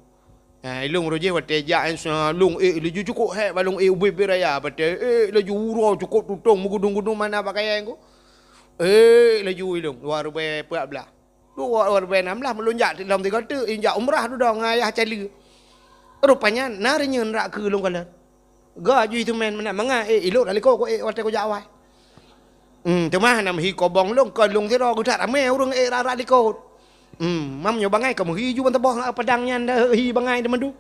Ha, ilôn roh jih watèe jak, eh, sa-, lôn ék laju cukôp hék, ba lôn ék ubit-ubit raya, watèe ék laju uroe cukôp tutong, meugudong-gudong mana pakaian ku. Ék laju ilôn, dua ribèe empat belas. Dua, dua ribèe enam belas, meulôn jak lom tiga teuk, jak umrah dudoe ngon ayah Cali. Rupanya na reunyeun rak keu lôn kalon. Ga ju itumen meunan mangat, eh, ilôn dak likôt ku ék watèe kujak awai. Hmm, teuma hana meuhi kobong lôn, kon lôn sidroe geutak ramé ureueng ék rak-rak likôt. Hmm, mam nyoe bangai ka meuhi ju ban teuboh padang nyan dah hi bangai teumadu.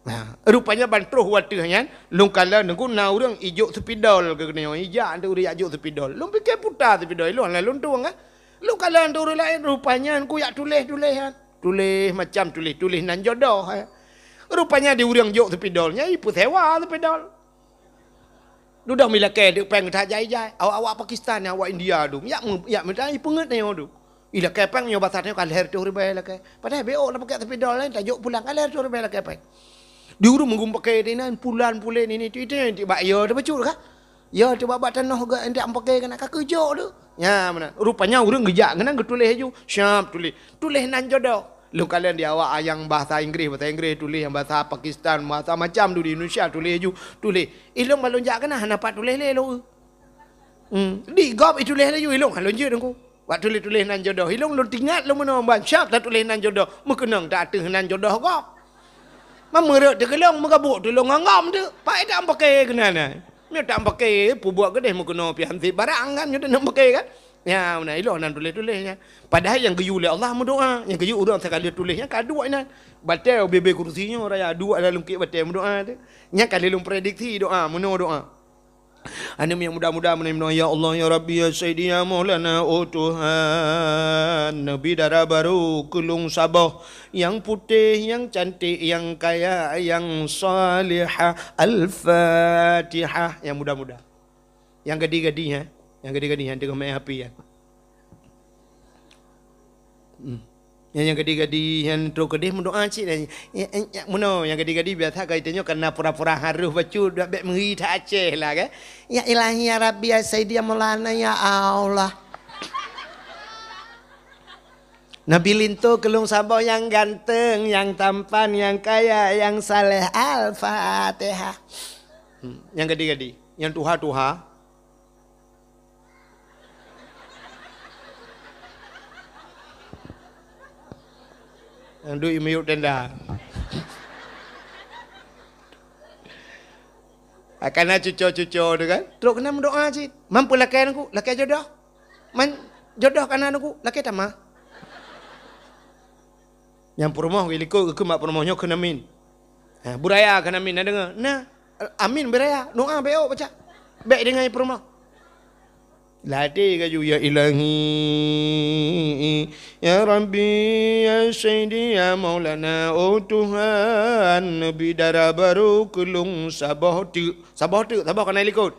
Nah, rupanya ban troh watèe nyan, lôn kalon teungku na ureueng ijok seupidol keu geutanyoe, ijak teuh ureueng jak jok seupidol. Lôn pike puta seupidol, ilôn hana lôn tueng, eh. Lôn kalon teuh ureueng laén, rupanya ku jak tuléh-tuléh nyan. Tuléh macam tuléh, tuléh nan jodoh, eh. Rupanya di ureueng jok seupidol nyan, ipeusewa seupidol. Dudoe meulakèe deuk péng that jai-jai. Awak-awak Pakistan, awak India tu. Yak mu-, yak meutai peungeut nyoe tu. Ilakèe péng nyoe basa nyoe ka lhèe reutôh ribèe lakèe. Padahai bèk ôk na pakai seupidol laén, tajok pulang ka lhèe reutôh ribèe lakèe péng. Di ureueng meugum pakai di nan, pulan puléh nini tu, itu yang tibak ya tu bacut ka. Ya tu bak-bak tanoh ga endak pakai keunan ka keujok tu. Nya meunan. Rupanya ureueng geujak keunan geutuléh laju. Siap tuléh. Tuléh nan jodoh. Lôn kalon di awak nyang bahasa Inggris, bahasa Inggris tuléh, nyang bahasa Pakistan, bahasa macam tu di Indonesia tuléh laju, tuléh. Ilôn ban lôn jak keunan hana pat tuléh lé lôn. Hmm, di gob ituléh laju ilôn, ha lôn jeuet teungku. Bak tuléh-tuléh nan jodoh ilôn, lôn teuingat lôn meunoe ban siap tatuléh nan jodoh, meukeunong ta ateueh nan jodoh gob. Meureuet teuh keu lôn, meugabuk teuh lôn ngon gob teuk, pai ta pakai keunan. Nyoe ta pakai, peubuet keudeh meukeunong pih han sép barang kan, nyoe ta pakai kan. Nya, meunan ilôn nan tuléh-tuléh nyan. Padahai nyang geuyue lé Allah meudoa, nyang geuyue ureueng sekali tuléh nyan ka duek inan. Batèe ubé-bé kursi nyoe raya duek lam lungkét batèe meudoa teuh. Nyan ka lé lôn prediksi doa, meunoe doa. Aneuk nyang muda-muda meunoe, ya Allah, ya Rabbi, ya Sayyidi, ya Maulana, oh Tuhan, neubi dara barô keu lôn saboh, nyang putéh, nyang cantik, nyang kaya, nyang salihah. Al-Fatihah. Nyang muda-muda. Nyang gadi-gadi, ha? Nyang gadi-gadi, ha? Teungoh main H P, ha? Hmm. Nyang, nyang gadi-gadi, nyang trok keudeh meudoa cit. Nyang, nyang, nyang, meunoe, nyang gadi-gadi biasa ka geutanyoe kana pura-pura harôh bacut, dak bèk meuhi that Aceh lah, kan? Ya Ilahi, ya Rabbi, ya Sayyidi, ya Maulana, ya Allah. Neubi linto keu lôn saboh nyang ganteng, nyang tampan, nyang kaya, nyang saleh. Al-Fatihah. Hmm. Nyang gadi-gadi, nyang tuha-tuha. Nyang duek i miyueb tenda. Akan na cuco-cuco tu kan. Trok keunan meudoa cit. Man peue lakèe nangku? Lakèe jodoh. Man jodoh ka na nangku? Lakèe tamah. Nyang peurumoh geulikot geukheun bak peurumoh nyoe kheun amin. Ha, beuraya kheun amin, na deungoe? Na. Amin beuraya. Doa bèk ôk baca. Bèk deungoe peurumoh. Ladé gaju, ya Ilahi, ya Rabbi, ya Sayyidi, ya Maulana, oh Tuhan, neubi dara barô keu lôn saboh teuk. Saboh teuk, saboh ka na likot.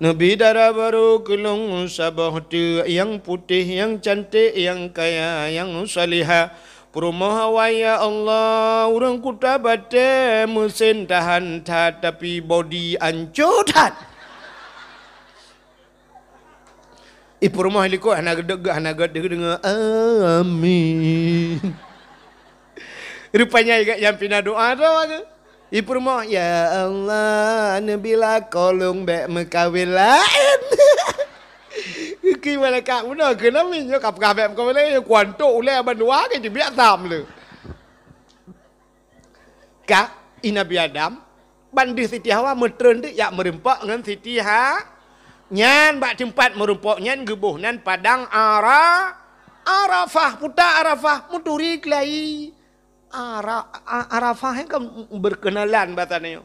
Neubi dara barô keu lôn saboh teuk, nyang putéh, nyang canték, nyang kaya, nyang salihah. Peurumoh awai, ya Allah, ureuëng kuta batée, meusén tahan that, tapi bodi ancô that. Ih, peurumoh likot hana geudeg, hana gét deungoe, "Amin." Rupanya ingat nyang pina doa tu aku. Ih, peurumoh, "Ya Allah, neubi lakoe lôn bék meukawen laén." Keu malaikat bunoe keu Nabi nyoe ka peugah bék meukawen laén, kuantok ulée bandua ke jibiak tham le. Ka, i Nabi Adam, ban deuh Siti Hawa meutreun teuk jak meurumpok ngon Siti Ha-, nyan bak teumpat meurumpok nyan geuboh nan padang Ara-, Arafah, puta Arafah, meuturi keulayi. Ara-, A-, Arafah nyan kan berkenalan basa nyoe.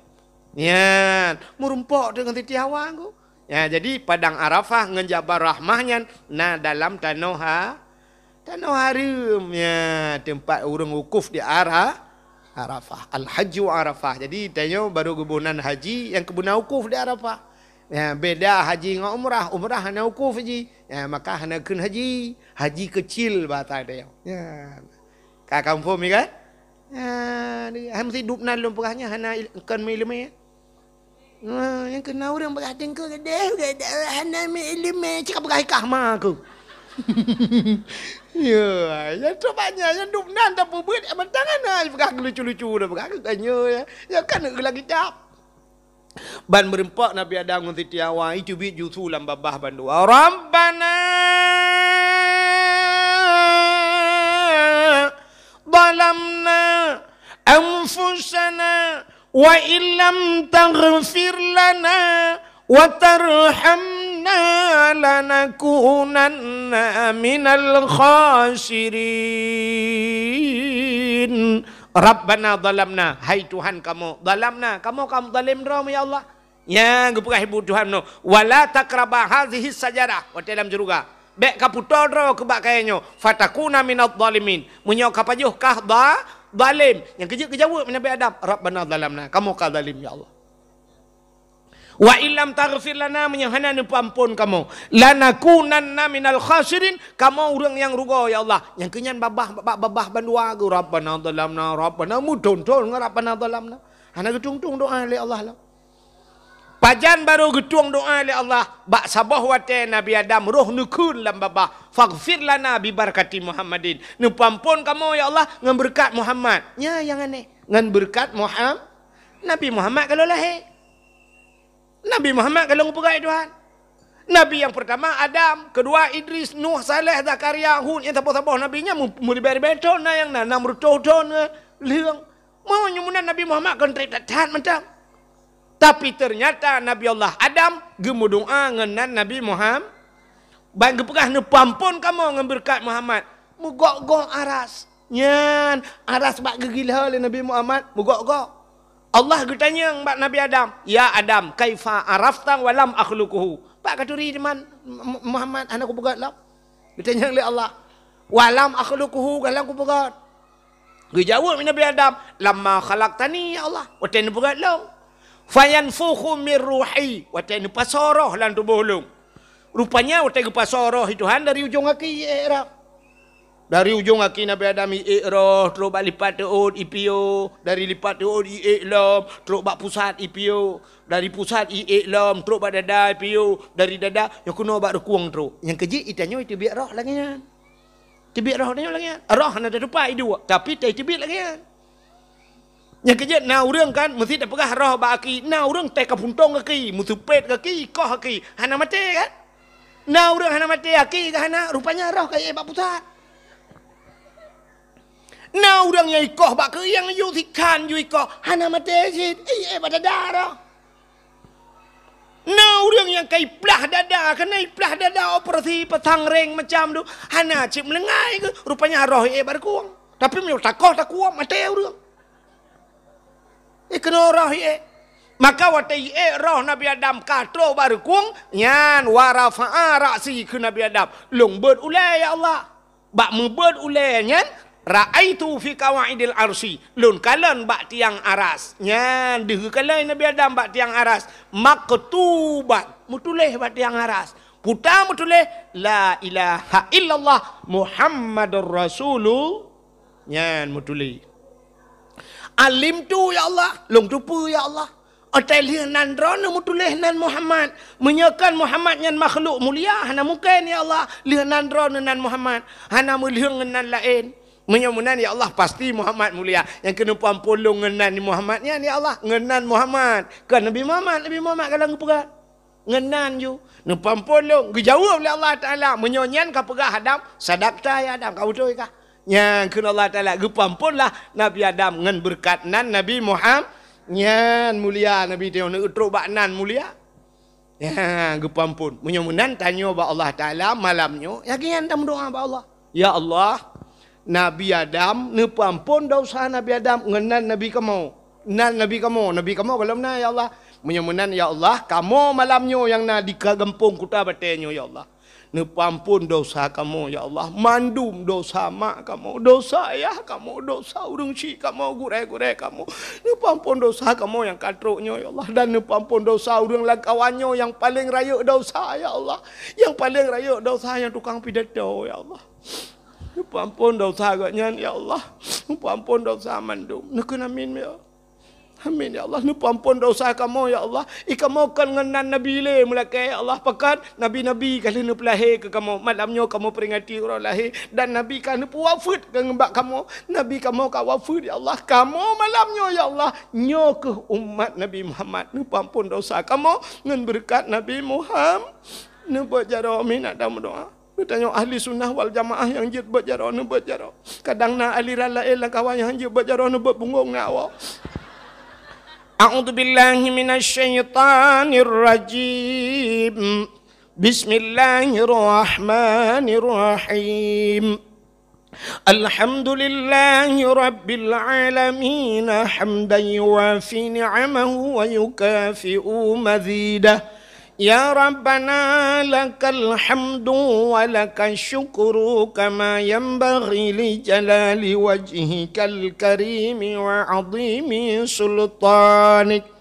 Nyan, meurumpok teuk ngon Siti Hawa ku. Ya, jadi padang Arafah ngon Jabal Rahmah nyan na dalam tanoh ha-, Tanoh hareuem, ya, teumpat ureuëng wukuf di Ara-, Arafah. Al-Hajju Arafah. Jadi, tanyoe barô geuboh nan haji nyang keubeuna wukuf di Arafah. Ya, beda haji ngon umrah. Umrah hana wukuf haji. Ya, maka hana kheun haji. Haji keucil basa tanyoe. Ya. Ka kamoe phom, ya kan? Ya, dia, hai meusidub nan lôn peugah nyan hana il-, kon meuileumé. Ha, nyang keunan ureuëng peugah teungku geude, geude, hana mi ileumé, cit ka peugah ikah ma aku. Ya, nyang trok banyak, nyang dup nan tapeubeuet, mantang hana peugah lucu-lucu dah peugah keu tanyoe, ya. Ya kan, lam kitab. Ban meurumpok Nabi Adam ngon Siti Hawa, itu biet jusu lam babah bandua. Rabbana zalamna anfusana wa illam taghfir lana wa tarhamna lanakunanna minal khasirin. Rabbana zalamna, hai Tuhan kamoe, zalamna, kamoe ka zalim droe, ya Allah. Nyang geupeugah ibu Tuhan nyoe, "Wala taqraba hazihi syajarah," watée lam syeuruga. "Bék kaputôh droe keu bak kayée nyoe, fatakuna minadh dhalimin." Meunyoe kapajoh kah dha-, dhalim. Nyang keujeuet geujaweueb Nabi Adam, "Rabbana zalamna," kamoe ka dhalim, ya Allah. "Wa illam taghfir lana," meunyoe hana neupeuamphon kamoe, "lanakunanna minal khasirin," kamoe ureuëng nyang rugoe, ya Allah. Nyang keunyan babah, bak babah bandua geuh, "Rabbana zalamna," Rabbana, meuthon-thon ngon "Rabbana zalamna." Hana geutung-tung doá lé Allah lom. Pajan barô geutueng doá lé Allah, bak saboh watée Nabi Adam roh neukheun lam babah, "Faghfir lana bi barakati Muhammadin." Neupeuamphon kamoe, ya Allah, ngon beureukat Muhammad. Nyan nyang aneh. Ngon beureukat Muham-, Nabi Muhammad ka lheueh lahé. Nabi Muhammad ka lheueh geupeugah Tuhan. Nabi nyang peurtama Adam, keudua Idris, Nuh, Saleh, Zakaria, Hud, nyang saboh-saboh nabi nyan meu-, meuribée-ribée thon na nyang na, nam reutôh thon, eh, lheueng. Meunyoe meunan Nabi Muhammad kon treb that-that mantong. Tapi teunyata Nabi Allah Adam geumeudoá ngon nan Nabi Muham-, ban geupeugah, "Neupeuamphon kamoe ngon beureukat Muhammad." Meugok-gok aras. Nyan, aras bak geugila lé Nabi Muhammad, meugok-gok. Allah geutanyong bak Nabi Adam, "Ya Adam, kaifa arafta wa lam akhluquhu?" Pat katuri teuma M-, M-, Muhammad hana kupeugét lom? Geutanyong lé Allah, "Wa lam akhluquhu, goh lom kupeugét?" Geujaweueb Nabi Adam, "Lamma khalaqtani, ya Allah, watée neupeugét lôn. Fayanfukhu mir ruhi, watée neupasoe roh lam tuboh lôn." Rupanya watée geupasoe roh Tuhan dari ujong gaki ék roh. Dari ujong gaki Nabi Adam iék roh, trok bak lipat teuôt ipiôh, dari lipat teuôt iék lom, trok bak pusat ipiôh, dari pusat iék lom, trok bak dada ipiôh, dari dada nyang keunoe bak rukung trok. Nyang keujeuet itanyoe iteubiet roh lagée nyan. Teubiet roh tanyoe lagée nyan. Roh hana tatupat iduek, tapi tai teubiet lagée nyan. Nyang keujeuet na ureuëng kan, meusti tapeugah roh bak aki, na ureuëng teuka puntong gaki, meuseupet gaki, ikoh gaki, hana maté kan? Na ureuëng hana maté aki ka hana, rupanya roh ka iék bak pusat. Na ureuëng nyang ikoh bak keuieng, yue sikhan yue ikoh, hana maté cit, iék bak dada roh. Na ureuëng nyang ka iplah dada, keuneuk iplah dada operasi pasang ring macam tu, hana cit meuleungai geuh, rupanya roh iék bak rukung. Tapi meunyoe takoh takuam, maté ureuëng. Eh, keunoe roh iék. Maka watée iék roh Nabi Adam ka trok bak rukung, nyan wa rafa'a ra'si kheun Nabi Adam, "Lôn beuet ulée, ya Allah." Bak meubeuet ulée nyan, Ra'aitu fi qawaidil arsy, lôn kalon bak tiang aras. Nyan deuh geukalon Nabi Adam bak tiang aras. Maktuban, meutuléh bak tiang aras. Puta meutuléh, "La ilaha illallah Muhammadur Rasulullah." Nyan meutuléh. "Alimtu, ya Allah, lôn tupeue, ya Allah. Watée lheueh nan droeneuh meutuléh nan Muhammad. Meunyoe kon Muhammad nyan makhluk mulia, hana mungken, ya Allah, lheueh nan droeneuh nan Muhammad. Hana meulheueng ngon nan laén." Meunyoe meunan, ya Allah, pasti Muhammad mulia. Nyang keuneuk peuampôn lôn ngon nan Muhammad nyan, ya Allah, ngon nan Muhammad. Kon Nabi Muhammad, Nabi Muhammad ka lheueh geupeugah. Ngon nan ju, neupeuampôn lôn. Geujaweueb lé Allah Taala, "Meunyoe nyan kapeugah Adam, sadaqta ya Adam, ka beutôi kah?" Nyan kheun Allah Taala, geupeuampôn lah Nabi Adam ngon beureukat nan Nabi Muhammad. Nyan mulia Nabi teuh, neutrok bak nan mulia. Nyan geupeuampôn. Meunyoe meunan tanyoe bak Allah Taala malam nyoe, yakin tameudoa bak Allah. Ya Allah, Nabi Adam, neupeuampôn desya Nabi Adam ngon nan Nabi kamoe. Nan Nabi kamoe, Nabi kamoe gohlom na, ya Allah. Meunyoe meunan, ya Allah, kamoe malam nyoe nyang na di ka gampông Kuta Batée nyoe, ya Allah. Neupeuampôn desya kamoe, ya Allah. Mandum desya mak kamoe, desya ayah kamoe, desya ureuëng chik kamoe, gurée-gurée kamoe. Neupeuampôn desya kamoe nyang ka trok nyoe, ya Allah. Dan neupeuampôn desya ureuëng lam kawan nyoe nyang paleng rayeuk desya, ya Allah. Nyang paleng rayeuk desya nyang tukang pidato, ya Allah. Neupeuampôn desya gobnyan, ya Allah. Neupeuampôn desya mandum. Neukheun amin, ya. Amin, ya Allah. Neupeuampôn desya kamoe, ya Allah. I kamoe kon ngon nan Nabi lé meulakée, ya Allah. Pakon Nabi-Nabi ka lheueh neupeulahé keu kamoe. Malam nyoe kamoe peuringati uroe lahé. Dan Nabi ka neupeuwafeuet keu ngon bak kamoe. Nabi kamoe ka wafeuet, ya Allah. Kamoe malam nyoe, ya Allah. Nyoe kheueh umat Nabi Muhammad. Neupeuampôn desya kamoe ngon beureukat Nabi Muhammad. Neubeuet jaroe, amin, ada meudoa. Geutanyoe ahli sunnah wal jamaah nyang jeuet beuet jaroe, neubeuet jaroe. Kadang na aliran laén lam kawan nyang jeuet beuet jaroe, neubeuet punggong na awak. A'udzubillahi minasyaitonirrajim. Bismillahirrahmanirrahim. Alhamdulillahi rabbil alamin, hamdan yuwafi ni'amahu wa yukafi'u mazidah. Ya Rabbana, lakal hamdu wa lakash syukru kama yanbaghi li jalali wajhikal karimi wa azimi sultanik.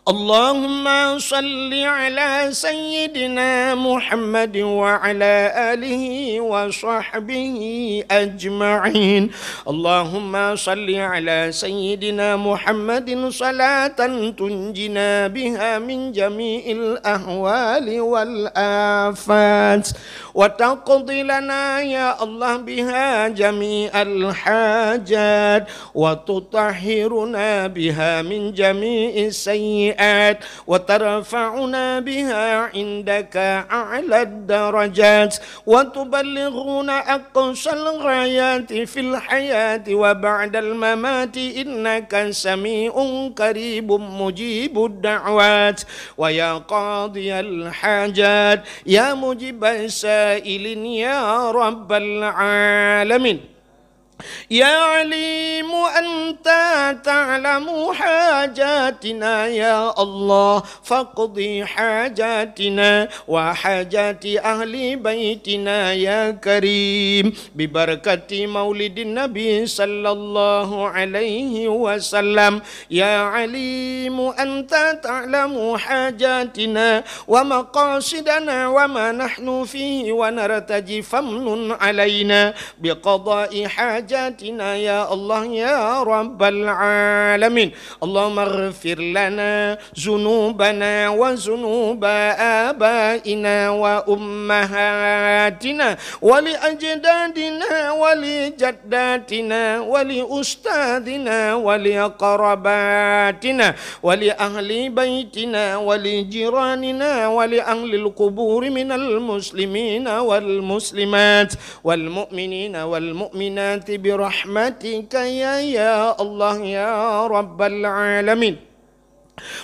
Allahumma salli ala sayyidina Muhammadin wa ala alihi wa sahbihi ajma'in. Allahumma salli ala sayyidina Muhammadin salatan tunjina biha min jami'il ahwali wal afat, wa taqdi lana, ya Allah, biha jami'al hajat, wa tutahhiruna biha min jami'is sayyi'at, wa tarfa'una biha 'indaka a'lad darajat, wa tuballighuna aqsal ghayati fil hayati wa ba'dal mamati, innaka sami'un qaribun mujibud da'wat, wa ya qadiyal hajat, ya mujibas sa'ilin, ya rabbal alamin. Ya Alimu, anta ta'lamu hajatina, ya Allah, faqdi hajatina wa hajati ahli baitina, ya Karim, bi barakati maulidin Nabi sallallahu alaihi wasallam. Ya Alimu, anta ta'lamu hajatina wa maqasidana wa ma nahnu fihi wa nartaji, famnun alaina biqada'i hajatina, ya Allah, ya rabbal alamin. Allahumma ighfir lana zunubana wa zunuba abaina wa ummahatina wa li ajdadina wa li jaddatina wa li ustadzina wa li qarabatina wa li ahli baitina wa li jiranina wa li ahlil quburi minal muslimina wal muslimat wal mu'minina wal mu'minati bi rahmatika ya, ya Allah, ya rabbal alamin.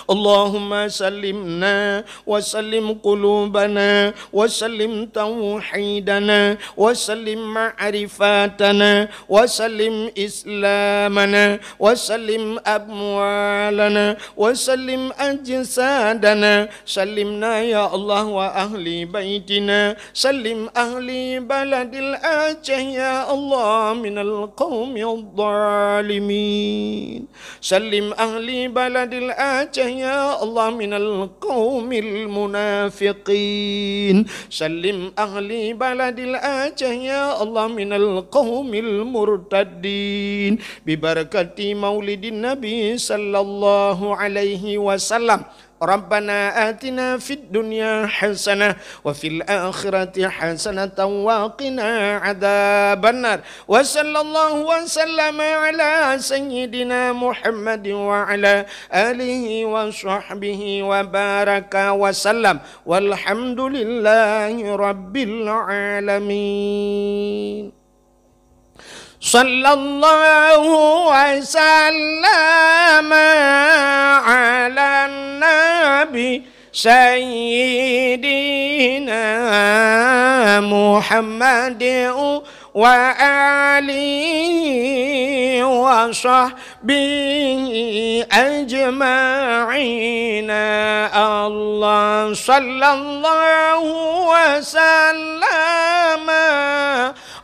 اللهم سلمنا وسلم قلوبنا وسلم توحيدنا وسلم معرفتنا وسلم إسلامنا وسلم أموالنا وسلم أجسادنا. سلمنا يا الله وأهل بيتنا. سلم أهل بلد الأعشى يا الله من القوم الظالمين. سلم أهل بلد الأعشى يا الله من القوم المنافقين. سلم أهل بلد الأعشى يا الله من القوم المرتدين. ببركة مولد النبي صلى الله عليه وسلم. ربنا آتنا في الدنيا حسنة وفي الآخرة حسنة وقنا عذاب النار. وصلى الله وسلم على سيدنا محمد وعلى آله وصحبه وبارك وسلم. والحمد لله رب العالمين. صلى الله وسلم على النبي سيدنا محمد وآله وصحبه أجمعين. الله صلى الله وسلم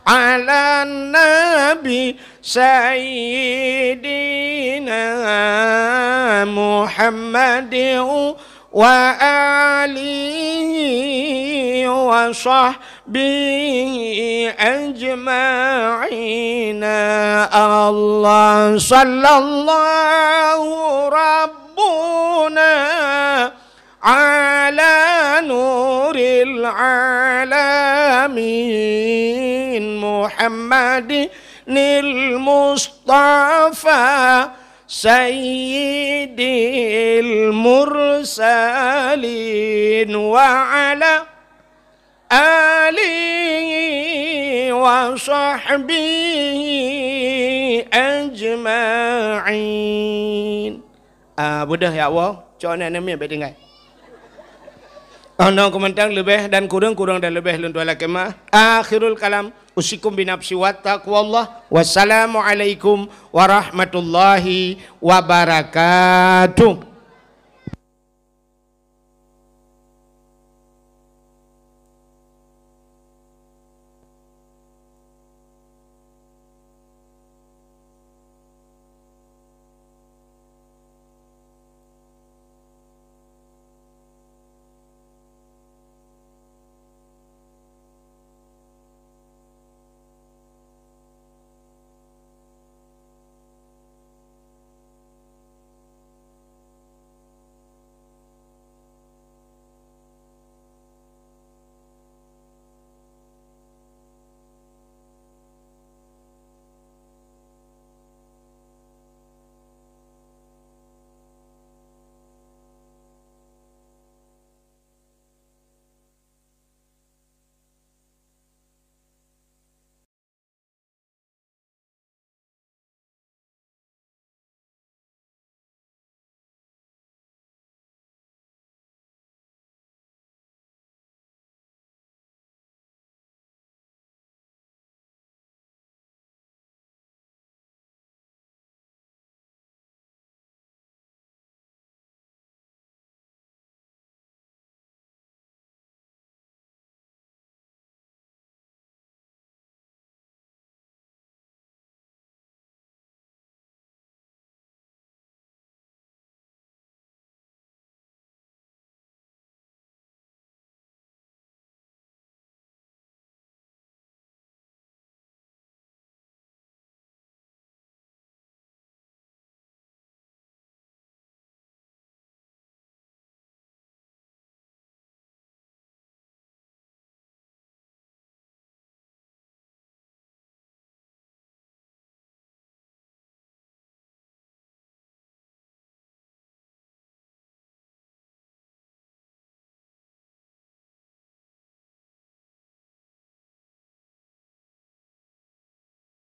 على النبي سيدنا محمد وآله وصحبه أجمعين. الله صلى الله ربنا على نور العالمين محمد المصطفى سيد المرسلين وعلى آله وصحبه أجمعين. Ah, beudôh ya Allah, cok aneuk miet bèk tinggai. Oh, nyoe keumantang leubeh dan kureueng, kureueng dan leubeh lôn tuan lakèe meu'ah. Akhirul kalam, usikum binafsi wa taqwallah. Wassalamualaikum warahmatullahi wabarakatuh.